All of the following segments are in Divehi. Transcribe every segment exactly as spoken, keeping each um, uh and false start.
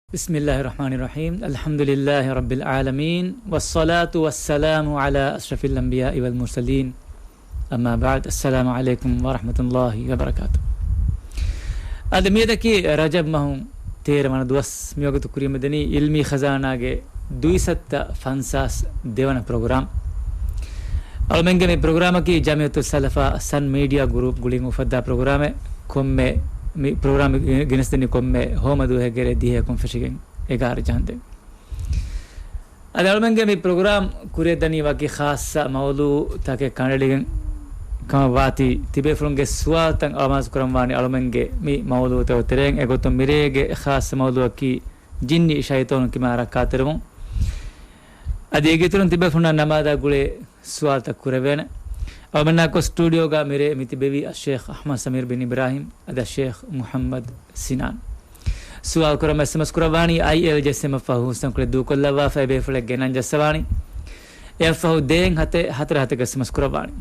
بسم الله الرحمن الرحيم. الحمد لله رب العالمين، والصلاة والسلام على أشرف الأنبياء والمرسلين. أما بعد، السلام عليكم ورحمة الله وبركاته. އަދި މިއަދަކީ ރަޖަބް މަހު ތޭރަ ވަނަ ދުވަސް. މިވަގުތު ކުރިއަށް މިދަނީ އިލްމީ ޚަޒާނާގެ ދުއިސައްތަ ފަންސާސް ދެވަނަ ޕްރޮގްރާމް. އަޅުމެންގެ މި ޕްރޮގްރާމަކީ ޖަމިއްޔަތުއް ސަލަފާ ސަން މީޑިއާ ގުރޫޕް ގުޅިގެން އުފައްދާ ޕްރޮގްރާމެއް. ކޮންމެ މި ޕްރޮގްރާމް ގެ-، ގެނެސްދެނީ ކޮންމެ ހޯމަ ދުވަހެއްގެ ރޭ ދިހައަކުން ފެށިގެން އެގާރަ ޖަހަންދެން. އަދި އަޅުމެންގެ މި ޕްރޮގްރާމް ކުރިއަށް ދަނީ ވަކި ޚާއްޞަ މައުޟޫއުތަކެއް ކަނޑައެޅިގެން ކަމަށް ވާތީ، ތިބޭފުޅުންގެ ސުވާލުތައް އަމާޒު ކުރަން ވާނީ އަޅުމެންގެ މި މައުޟޫއުތަކުގެ ތެރެއިން. އެގޮތުން މިރޭގެ ޚާއްޞަ މައުޟޫއަކީ ޖިންނި ޝައިޠާނުން ކިމާ ރައްކާތެރިވުން. އަދި އޭގެ އިތުރުން ތިބޭފުޅުންނާ ނަމާދާ ގުޅޭ ސުވާލުތައް ކުރެވޭނެ. އަޅުމެންނާ އެކު ސްޓޫޑިއޯގަ މިރޭ މިތިބެވީ އައްޝޭޚް އަޙްމަދު ސަމީރު ބިން އިބްރާހިމް އަދި އައްޝޭޚް މުޙައްމަދު ސިނާން. ސުވާލު ކުރަމުން އެސްއެމްއެސް ކުރައްވާނީ އައިއެލް ޖައްސަ އެމް އެފް ފަހު ހުސްތަންކޮޅެއް ދޫކޮށްލައްވާފަ އެބޭފުޅެއްގެ ނަން ޖައްސަވާނީ. އެއަށްފަހު ދޭއް ހަތެއް ހަތަރު ހަތެއް އެސްއެމްއެސް ކުރައްވާނީ.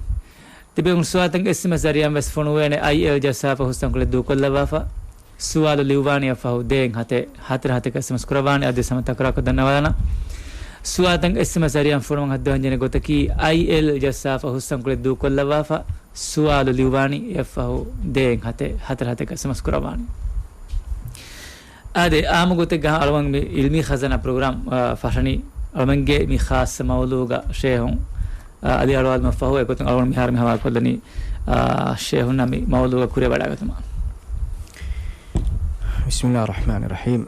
ތިބޭފުޅުން ސުވާލުތައް އެސްއެމްއެސް ޒަރީއާއިން ވެސް ފޮނުވޭނެ އައިއެލް ޖައްސާފަ ހުސްތަންކޮޅެއް ދޫކޮށްލައްވާފަ. ސުވާލު ލިޔުއްވާނީ އެއަށްފަހު ދޭއް ހަތެއް ހަތަރު ހަތެއް އެސްއެމްއެސް ކުރައްވާނީ. އަދިވެސް ހަމަ ތަކުރާރުކޮށް ދަންނަވާލަން. ސުވާލުތައް އެސްއެމްއެސް ޒަރީއާއިން ފޮނުވަން ހައްދަވަން ޖެހޭ ގޮތަކީ އައިއެލް ޖައްސާފަ ހުސްތަންކޮޅެއް ދޫކޮށްލައްވާފަ. ސުވާލު ލިޔުއްވާނީ އެއަށްފަހު ދޭއް ހަތެއް ހަތަރު ހަތެއް އެސްއެމްއެސް ކުރައްވާނީ. އާދެ، އާއްމު ގޮތެއްގަ އަޅުމެން މި އިލްމީ ޚަޒާނާ ޕްރޮގްރާމް، އާ، ފަށަނީ އަޅުމެންގެ މި ޚާއްޞަ މައުޟޫގަ ޝޭހުން، އާ، އަލި އަޅުވާލުމަށް ފަހު އެގޮތުން އަޅުމެން މިހާރު މި ހަވާލުކޮށްލަނީ، އާ، ޝޭހުންނާ މި މައުޟޫގަ ކުރިއަށް ވަޑައިގަތުމަށް. بسم الله الرحمن الرحيم.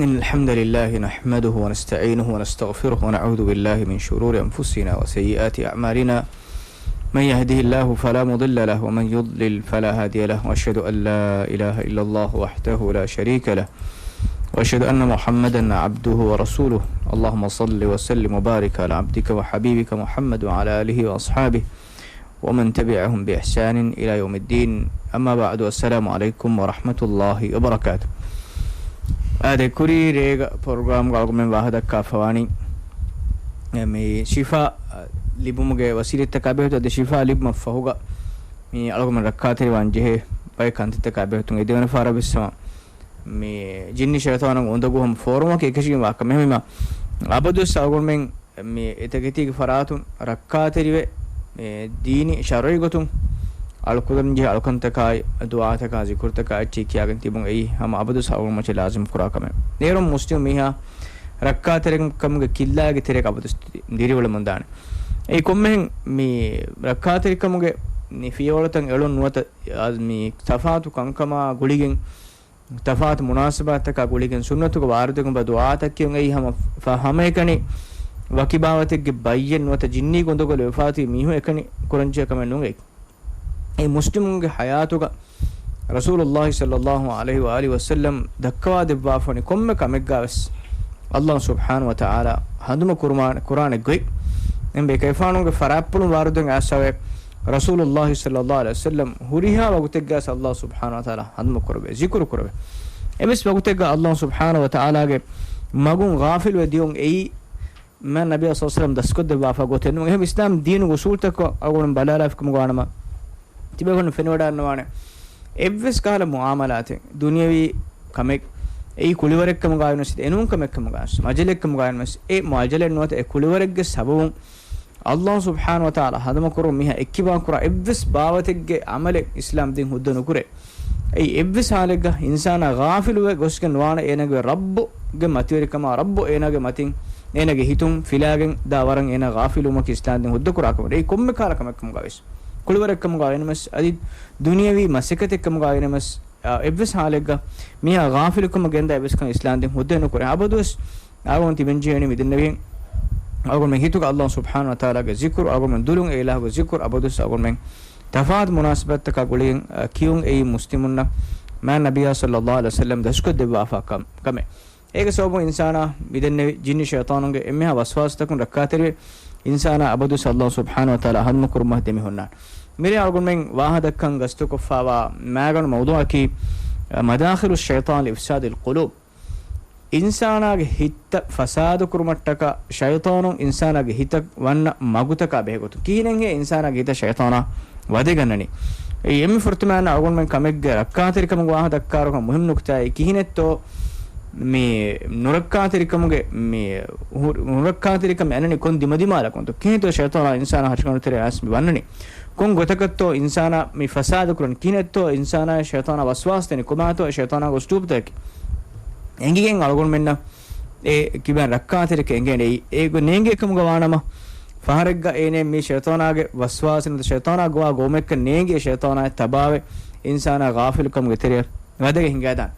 إن الحمد لله نحمده ونستعينه ونستغفره ونعوذ بالله من شرور أنفسنا وسيئات أعمالنا. من يهده الله فلا مضل له ومن يضلل فلا هادي له، وأشهد أن لا إله إلا الله وحده لا شريك له، وأشهد أن محمدا عبده ورسوله. اللهم صل وسلم وبارك على عبدك وحبيبك محمد وعلى آله وأصحابه ومن تبعهم بإحسان إلى يوم الدين. أما بعد، السلام عليكم ورحمة الله وبركاته. އާދެ، ކުރީ ރޭގަ ޕްރޮގްރާމްގަ އަޅުގަނޑުމެން ވާހަކަ ދައްކާފަވާނީ މި ޝިފާ ލިބުމުގެ ވަސީލަތްތަކާ ބެހޭ ގޮތުން. އަދި ޝިފާ ލިބުމަށްފަހުގަ މި އަޅުގަނޑުމެން ރައްކާތެރިވާން ޖެހޭ ބައެއް ކަންތައްތަކާ ބެހޭ ގޮތުން. އެ ދެވަނަ ފަހަރަށް ވެސް ހަމަ މި ޖިންނި ޝައިޠާނުން އުނދަގޫ ހަމަ ފޯރުމަކީ އެކަށީގެންވާ ކަމެއް. އެހެންވީމަ އަބަދުވެސް އަޅުގަނޑުމެން މި އެތަކެތީގެ ފަރާތުން ރައްކާތެރިވެ، މި ދީނީ ޝަރުޢީ ގޮތުން އަޅުކުރަންޖެހޭ އަޅުކަންތަކާއި، ދުޢާތަކާ، ޒިކުރުތަކާ އެއްޗެހި ކިޔާގެން ތިބުން އެއީ ހަމަ އަބަދުވެސް އަޅުގަނޑުމައްޗަށް ލާޒިމް ކުރާ ކަމެއް. އޭރުން މުސްލިމް މީހާ ރައްކާތެރިކަމުގެ ކިއްލާގެ ތެރެއަށް އަބަދުވެސް ދިރިއުޅެމުންދާނެ. އެއީ ކޮންމެހެން މި ރައްކާތެރިކަމުގެ މި ފިޔަވަޅުތައް އެޅުން ނުވަތަ، އާ، މި ތަފާތު ކަންކަމާ ގުޅިގެން، ތަފާތު މުނާސަބާތްތަކާ ގުޅިގެން ސުންނަތުގެ ވާރިދުވެގެންވާ ދުޢާތައް ކިޔުން އެއީ ހަމަ ފަ-، ހަމައެކަނި ވަކި ބާވަތެއްގެ ބައްޔެއް ނުވަތަ ޖިންނީ އުނދަގުލު ވެފާތީ މީހުން އެކަނި ކުރަންޖެހޭ ކަމެއް ނޫން އެއީ. އެ މުސްލިމުންގެ ޙަޔާތުގަ ރަސޫލުﷲ ޞައްލަﷲ ޢަލައިހި ވައާލިހި ވަސައްލަމް ދައްކަވާ ދެއްވާފަވަނީ ކޮންމެ ކަމެއްގަ ވެސް ﷲ ސުބްޙާނަހޫ ވަތަޢާލާ ހަނދުމަ ކުރުމާ-، ކުރާނެ ގޮތް. އެން ބޭކަލުންގެ ފަރާތްޕުޅުން ވާރިދުވެގެން އައިސްފަވޭ ރަސޫލުﷲ ޞައްލަﷲ ޢަލައިހި ވަސައްލަމް ހުރިހާ ވަގުތެއްގަ ވެސް ﷲ ސުބްޙާނަހޫ ވަތަޢާލާ ހަނދުމަ ކުރެވޭ، ޒިކުރު ކުރެވޭ. އެއްވެސް ވަގުތެއްގަ ﷲ ސުބްޙާނަހޫ ވަތަޢާލާގެ މަގުން ޣާފިލުވެ ދިޔުން އެއީ މާތް ނަބިއްޔާ ޞައްލަﷲ ޢަލައިހި ވަސައްލަމް ދަސްކޮށްދެއްވާފަ ގޮތެއް ނޫން. އެހެން އިސްލާމް ދީނުގެ އުޞޫލުތަކަށް އަޅުގަނޑު ބަލާލާފިކަމުގަ ވާނަމަ، ތިބޭފުޅުން ފެނިވަޑައިގަންނަވާނެ އެއްވެސް ކަހަލަ މުޢާމަލާތެއް ދުނިޔަވީ ކަމެއް އެއީ ކުޅިވަރެއްކަމުގައި ވެސް، އެނޫން ކަމެއްކަމުގައި ވެސް، މަޖަލެއްކަމުގައި ވެސް، އެ މަޖަލެއް ނުވަތަ އެ ކުޅިވަރެއްގެ ސަބަބުން ﷲ ސުބްޙާނަހޫ ވަތަޢާލާ ހަނދުމަ ކުރުން މީހާ އެއްކިބާ ކުރާ އެއްވެސް ބާވަތެއްގެ ޢަމަލެއް އިސްލާމް ދީން ހުއްދަ ނުކުރޭ. އެއީ އެއްވެސް ޙާލެއްގަ އިންސާނާ ޣާފިލުވެ ގޮސްގެން ނުވާނެ އޭނާގެ ރައްބުގެ މަތިވެރިކަމާ، ރައްބު އޭނާގެ މަތިން އޭނާގެ ހިތުން ފިލާގެން ދާ ވަރަށް އޭނާ ޣާފިލުވުމަކީ އިސްލާމް ދީން ހުއްދަ ކުރާ ކަމެއް. އެއީ ކޮންމެ ކަހަލަ ކަމެއްކަމުގަ ވެސް. ކުޅިވަރެއްކަމުގަ ވަނަމަސް، އަދި ދުނިޔަވީ މަސައްކަތެއްކަމުގަ ވަނަމަސް، އާ، އެއްވެސް ޙާލެއްގަ މީހާ ޣާފިލުކަމަށް ގެންދާ އެއްވެސް ކަން އިސްލާމް ދީން ހުއްދަ ނުކުރޭ. އަބަދުވެސް އަޅުގަނޑު ތިބެން ޖެހޭނީ މިދެންނެވިހެން އަޅުގަނޑުމެން ހިތުގަ ﷲ ސުބްޙާނަހޫ ވަތަޢާލާގެ ޒިކުރު، އަޅުގަނޑުމެން ދުލުން އެ އިލާހުގެ ޒިކުރު އަބަދުވެސް އަޅުގަނޑުމެން ތަފާތު މުނާސަބަތްތަކާ ގުޅިގެން، އަ، ކިޔުން އެއީ މުސްލިމުންނަށް މާތް ނަބިއްޔާ ޞައްލަﷲ ޢަލައިހި ވަސައްލަމް ދަސްކޮށްދެއްވާފާ ކަމެއް. އޭގެ ސަބަބުން އިންސާނާ މިދެންނެވި ޖިންނި ޝައިޠާނުންގެ އެންމެހާ ވަސްވާސްތަކުން ރައްކާތެރިވެ، އިންސާނާ އަބަދުވެސް ﷲ ސުބްޙާނަހޫ ވަތަޢާލާ ހަނދުމަ ކުރުމަށް ދެމިހުންނާނެ. މިރޭ އަޅުގަނޑުމެން ވާހަކަ ދައްކަން ގަސްތުކޮށްފާވާ މާގަނޑު މައުޟޫޢަކީ، މަދާޚިލު ޝައިޠާން ލިއިފްސާދިލް ޤުލޫބް. އިންސާނާގެ ހިތްތައް ފަސާދަކުރުމަށްޓަކާ ޝައިޠާނުން އިންސާނާގެ ހިތަށް ވަންނަ މަގުތަކާ ބެހޭގޮތުން. ކިހިނެއްހޭ އިންސާނާގެ ހިތަށް ޝައިޠާނާ ވަދެގަންނަނީ؟ އެއީ އެންމެ ފުރަތަމައިން އަޅުގަނޑުމެން ކަމެއްގެ ރައްކާތެރިކަމުގެ ވާހަކަ ދައްކާއިރު މުހިންމު ނުކުތާއެއް ކިހިނެއްތޯ މި ނުރައްކާތެރިކަމުގެ މި ހު-، ނުރައްކާތެރިކަމެއް އަންނަނީ ކޮން ދިމަދިމާލަކުންތޯ؟ ކިހިނެއްތޯ ޝައިޠާނާ އިންސާނާ ހަށިގަނޑު ތެރެއަށް އައިސް މި ވަންނަނީ؟ ކޮން ގޮތަކަށްތޯ އިންސާނާ މި ފަސާދަ ކުރަނީ؟ ކިހިނެއްތޯ އިންސާނާ ޝައިޠާނާ ވަސްވާސް ދެނީ؟ ކޮބާތޯ ޝައިޠާނާގެ އުސްލޫބުތަކަކީ؟ އެނގިގެން އަޅުގަނޑުމެންނަށް އެ ކިބައިން ރައްކާތެރިކަން އެނގޭނެ. އެއީ އެ ނޭނގޭ ކަމުގަ ވާނަމަ، ފަހަރެއްގަ އޭނެ މި ޝައިޠާނާގެ ވަސްވާސް ނުވަތަ ޝައިޠާނާ ގޮވާ ގޮވުމެއްކަން ނޭނގޭ، ޝައިޠާނާއަށް ތަބާވެ، އިންސާނާ ޣާފިލުކަމުގެ ތެރެއަށް ވަދެގެ ހިނގާދާނެ.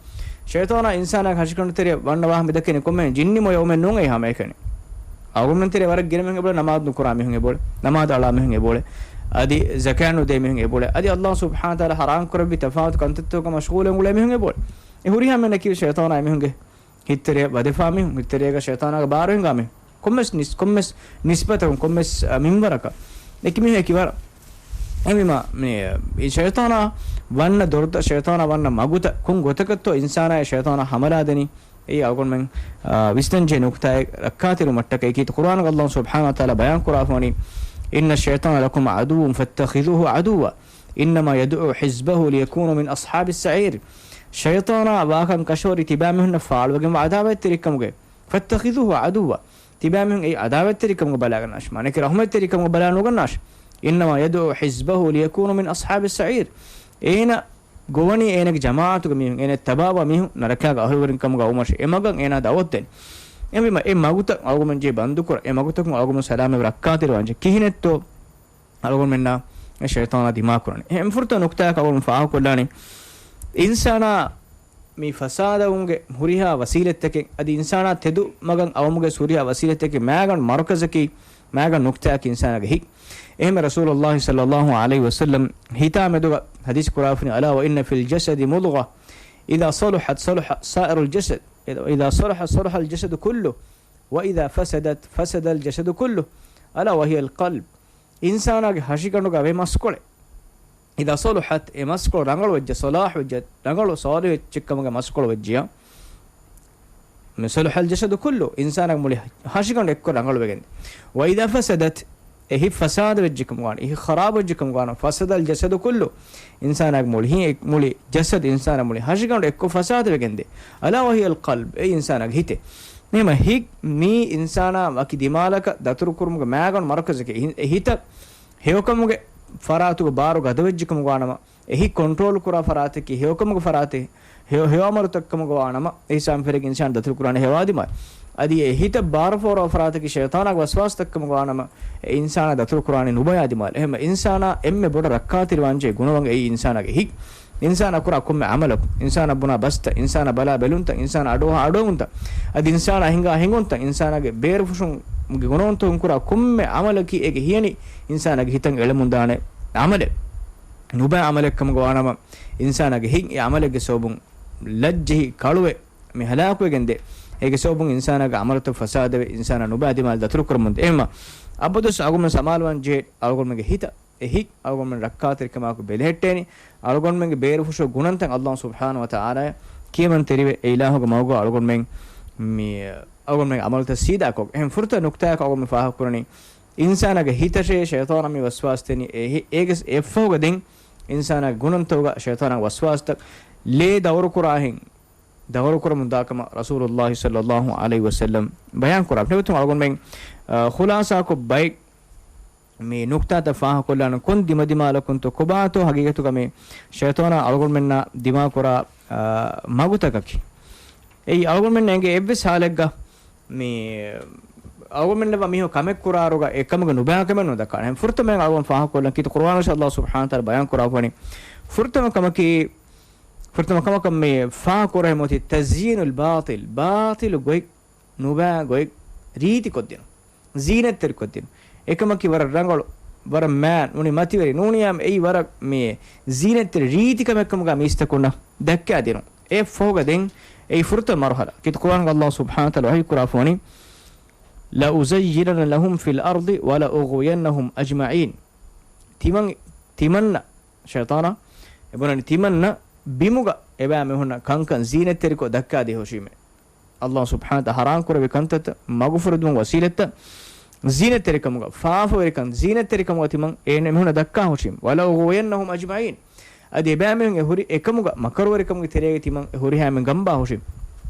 ޝައިޠާނާ އިންސާނާގެ ހަށިގަނޑު ތެރެއަށް ވަންނަ ވާހަކަ މި ދައްކަނީ ކޮންމެ ޖިންނި މޮޔަ އުމެއް ނޫން އެއީ ހަމައެކަނި. އަޅުގަނޑުމެން ތެރޭ ވަރަށް ގިނަ މީހުން އެބޮޑެ ނަމާދު ނުކުރާ މީހުން އެބޮޑެ، ނަމާދު އަޅާ މީހުން އެބޮޑެ، އަދި ޒަކާތް ނުދޭ މީހުން އެބޮޑެ. އަދި އައްލާހު ސުބްޙާނަހު ވަތަޢާލާ ހަރާން ކުރެއްވި ތަފާތު ކަންތައްތަކުގަ މަޝްޣޫލެއް އުޅޭ މީހުން އެބޮޑެ. އެ ހުރިހާ މީހުންނަކީ ޝައިޠާނާ މީހުންގެ ހިތްތެރެއަށް ވަދެފާ މީހުން، ހިތްތެރޭގަ ޝައިޠާނާގެ ބާރު ހިނގާ މީހުން. ކޮންމެސް ނިސް-، ކޮންމެސް ނިސްބަތަކުން، ކޮންމެސް، އަ، މިންވަރަކަށް އެކި މީހުން އެކި ވަރަށް. އެހެންވީމަ، މި، އެ ޝައިޠާނާ ވަންނަ ދޮރުތައް، ޝައިޠާނާ ވަންނަ މަގުތައް، ކޮން ގޮތަކަށްތޯ އިންސާނާއަށް ޝައިޠާނާ ހަމަލާ ދެނީ؟ އެއީ އަޅުގަނޑުމެން، އާ، ވިސްނަންޖެހޭ ނުކުތާއެއް. ރައްކާތެރިވުމަށްޓަކައި ކީރިތި ޤުރްއާނުގަ އައްލާހު ސުބްޙާނަހު ވަތަޢާލާ ބަޔާން ކުރާފަވަނީ، إن الشيطان لكم عدو فاتخذوه عدوا إنما يدعو حزبه ليكونوا من أصحاب السعير. ޝައިޠާނާ ވާކަން ކަށަވަރީ ތިބާމީހުންނަށް ފާޅުވެގެންވާ ޢަދާވަތްތެރިކަމުގައި. فاتخذوه عدوا. ތިބާމީހުން އެއީ ޢަދާވަތްތެރިކަމުގަ ބަލާގަންނާށި. މާނައަކީ ރަޙުމަތްތެރިކަމުގަ ބަލާ ނުގަންނާށި. إنما يدعو حزبه ليكونوا من أصحاب السعير. އޭނަ ގޮވަނީ އޭނަގެ ޖަމާޢަތުގެ މީހުން، އޭނަ ތަބާވާ މީހުން ނަރަކާގެ އަހުލުވެރިންކަމުގަ އައުމަށް އެ މަގަށް އޭނާ ދަޢުވަތު ދޭނެ. އެހެންވީމަ އެ މަގުތައް އަޅުގަނޑުމެން ޖެހޭ ބަންދުކުރަން، އެ މަގުތަކުން އަޅުގަނޑުމެން ސަލާމަތްވެ ރައްކާތެރިވާންޖެހޭ. ކިހިނެއްތޯ އަޅުގަނޑުމެންނާ އެ ޝައިޠާނާ ދިމާކުރަނީ؟ އެހެން ފުރަތަމަ ނުކުތާއަކަށް އަޅުގަނޑު ފާހަގަކޮށްލާނީ، އިންސާނާ މި ފަސާދަވުމުގެ ހުރިހާ ވަސީލަތްތަކެއް، އަދި އިންސާނާ ތެދު މަގަށް އައުމުގެ ހުރިހާ ވަސީލަތްތަކެއް މާގަނޑު މަރުކަޒަކީ، މާގަނޑު ނުކުތާއަކީ އިންސާނާގެ ހިތް. އެހެންމެ ރަސޫލުﷲ ޞައްލަﷲ ޢަލައިހި ވަސައްލަމް ހިތާ މެދުގަ ޙަދީޘް ކުރާފަނި، ألا وإن في الجسد مضغة إذا صلحت صلح سائر الجسد، إذا صلحت صلح الجسد كله، وإذا فسدت فسد الجسد كله، ألا وهي القلب. އިންސާނާގެ ހަށިގަނޑުގަ ވޭ މަސްކޮޅެއް. إذا صلحت، އެ މަސްކޮޅު ރަނގަޅު ވެއްޖެ، ޞަލާޙު ވެއްޖެ، ރަނގަޅު ޞާލިޙު އެއްޗެއްކަމުގެ މަސްކޮޅު ވެއްޖިޔާ، މި صلح الجسد كله، އިންސާނާގެ މުޅި ހަށިގަނޑު އެއްކޮށް ރަނގަޅުވެގެން. وإذا فسدت، އެ ހިތް ފަސާދަ ވެއްޖެކަމުގަ ވާނަމަ، އެ ހިތް ޚަރާބު ވެއްޖެކަމުގަ ވާނަމަ، فسد الجسد كله، އިންސާނާގެ މުޅި ހިތް، މުޅި ޖަސަދު، އިންސާނާގެ މުޅި ހަށިގަނޑު އެއްކޮށް ފަސާދަވެގެންދޭ. ألا وهي القلب، އެއީ އިންސާނާގެ ހިތޭ. މި ހިތް، މީ އިންސާނާ ވަކި ދިމާލަކަށް ދަތުރުކުރުމުގެ މާގަނޑު މަރުކަޒަކީ، އެ ހިތަށް ހެޔޮކަމުގެ ފަރާތުގެ ބާރު ގަދަވެއްޖެކަމުގަވާނަމަ، އެ ހިތް ކޮންޓްރޯލް ކުރާ ފަރާތަކީ ހެޔޮކަމުގެ ފަރާތެއް، ހެޔޮ، ހެޔޮ އަމަލުތައްކަމުގަވާނަމަ، އެ ހިސާބުން ފެށިގެން އިންސާން ދަތުރުކުރާނެ ހެޔޮ ދިމާލަށް. އަދި އެ ހިތަށް ބާރު ފޯރާ ފަރާތަކީ ޝައިޠާނާގެ ވަސްވާސްތައްކަމުގަވާނަމަ، އެ އިންސާނާ ދަތުރުކުރާނީ ނުބަޔާ ދިމާލަށް. އެހެންމަ އިންސާނާ އެންމެ ބޮޑަށް ރައްކާތެރިވާންޖެހޭ ގުނަވަން އެއީ އިންސާނާގެ ހިތް. އިންސާނާ ކުރާ ކޮންމެ އަމަލަކު، އިންސާނާ ބުނާ ބަސްތައް، އިންސާނާ ބަލާ ބެލުންތައް، އިންސާނާ އަޑުއަހާ އަޑުއެހުންތައް، އަދި އިންސާނާ ހިނގާ ހިނގުންތައް، އިންސާނާގެ ބޭރުފުށުންގެ ގުނަވަންތަކުން ކުރާ ކޮންމެ އަމަލަކީ އޭގެ ހިޔަނި އިންސާނާގެ ހިތަށް އެޅެމުންދާނެ އަމަލެއް. ނުބައި އަމަލެއްކަމުގަ ވާނަމަ، އިންސާނާގެ ހިތް އެ އަމަލެއްގެ ސަބަބުން ލައްޖެހި ކަޅުވެ މި ހަލާކުވެގެންދޭ. އޭގެ ސަބަބުން އިންސާނާގެ އަމަލުތައް ފަސާދަވެ، އިންސާނާ ނުބައި ދިމާލަށް ދަތުރުކުރަމުންދޭ. އެހެންމަ އަބަދުވެސް އަޅުގަނޑުމެން ސަމާލުވާން ޖެހޭ އަޅުގަނޑުމެންގެ ހިތަށް. އެ ހިތް އަޅުގަނޑުމެން ރައްކާތެރިކަމާއެކު ބެލެހެއްޓޭނީ. އަޅުގަނޑުމެންގެ ބޭރުފުށު ގުނަންތައް އައްލާހު ސުބްޙާނަހު ވަތަޢާލާއަށް ކިޔަމަންތެރިވެ، އެ އިލާހުގެ މަގުގަ އަޅުގަނޑުމެން މި، އަޅުގަނޑުމެން އަމަލުތައް ސީދާކޮށް. އެހެން ފުރަތަމަ ނުކުތާއަކަށް އަޅުގަނޑުމެން ފާހަގަކުރަނީ، އިންސާނާގެ ހިތަށޭ ޝައިޠާނާ މި ވަސްވާސް ދެނީ. އެ ހި-، އޭގެ އެއްފަހުގަ ދެން އިންސާނާގެ ގުނަންތަކުގަ ޝައިޠާނާގެ ވަސްވާސްތައް ލޭ ދައުރުކުރާހެން ދައުރުކުރަމުންދާކަމަށް ރަސޫލުﷲ ޞައްލަﷲ ޢަލައިހި ވަސައްލަމް ބަޔާންކުރާ. ނުވަތަ އަޅުގަނޑުމެން، އަ، ޚުލާޞާކޮށް ބައެއް މި ނުކްތާތައް ފާހަގަކޮށްލާނަން ކޮން ދިމަދިމާލަކުންތޯ ކޮބާތޯ ހަގީގަތުގަ މި ޝައިޠާނާ އަޅުގަނޑުމެންނާ ދިމާކުރާ، އާ، މަގުތަކަކީ. އެއީ އަޅުގަނޑުމެންނަށް އެނގޭ އެއްވެސް ހާލެއްގަ މި އަޅުގަނޑުމެންނަށް ވާ މީހުން ކަމެއް ކުރާއިރުގަ އެކަމުގެ ނުބައިކަމެއް ނުދައްކާނެ. ފުރަތަމައިން އަޅުގަނޑު ފާހަގަކޮށްލަން ކީރިތި ޤުރުއާނުގަ އައްލާހު ސުބްޙާނަހު ވަތަޢާލާ ބަޔާންކުރާފަވަނީ. ފުރަތަމަ ކަމަކީ، ފުރަތަމަ ކަމަކަށް މި ފާހަގަކުރެވޭ މިއޮތީ تزيين الباطل، ބާޠިލު ގޮތް، ނުބައި ގޮތް ރީތިކޮށްދިނުން. ޒީނަތްތެރިކޮށްދިނުން. އެކަމަކީ ވަރަށް ރަނގަޅު، ވަރަށް މާތް، ނޫނީ މަތިވެރި، ނޫނީ އެއީ ވަރަށް މި ޒީނަތްތެރި ރީތިކަމެއްކަމުގަ މީސްތަކުންނަށް ދައްކާދިނުން. އެއަށްފަހުގަ ދެން އެއީ ފުރަތަމަ މަރުޙަލާ. ކީރިތި ޤުރުއާނުގަ އައްލާހު ސުބްޙާނަހު ވަތަޢާލާ ވަޙީކުރާފަވަނީ، لأزينن لهم في الأرض ولأغوينهم أجمعين. ތިމަން، ތިމަންނަށް، ޝައިޠާނާ އެބުނަނީ ތިމަންނަށް ބިމުގަ އެބައިމީހުންނަށް ކަންކަން ޒީނަތްތެރިކޮށް ދައްކާދޭހުށީމޭ. އައްލާހު ސުބްޙާނަހު ވަތަޢާލާ ޙަރާމް ކުރެއްވި ކަންތައްތައް މަގުފުރެދުމުގެ ވަސީލަތްތައް ޒީނަތްތެރިކަމުގަ، ފާފަވެރިކަން ޒީނަތްތެރިކަމުގަ ތިމަން އޭނަ މީހުންނަށް ދައްކާހުށީމޭ. ولأغوينهم أجمعين. އަދި އެބައިމީހުން އެ ހުރި އެކަމުގަ މަކަރުވެރިކަމުގެ ތެރޭގަ ތިމަން އެ ހުރިހާ އެންމެން ގަނބާހުށީމޭ.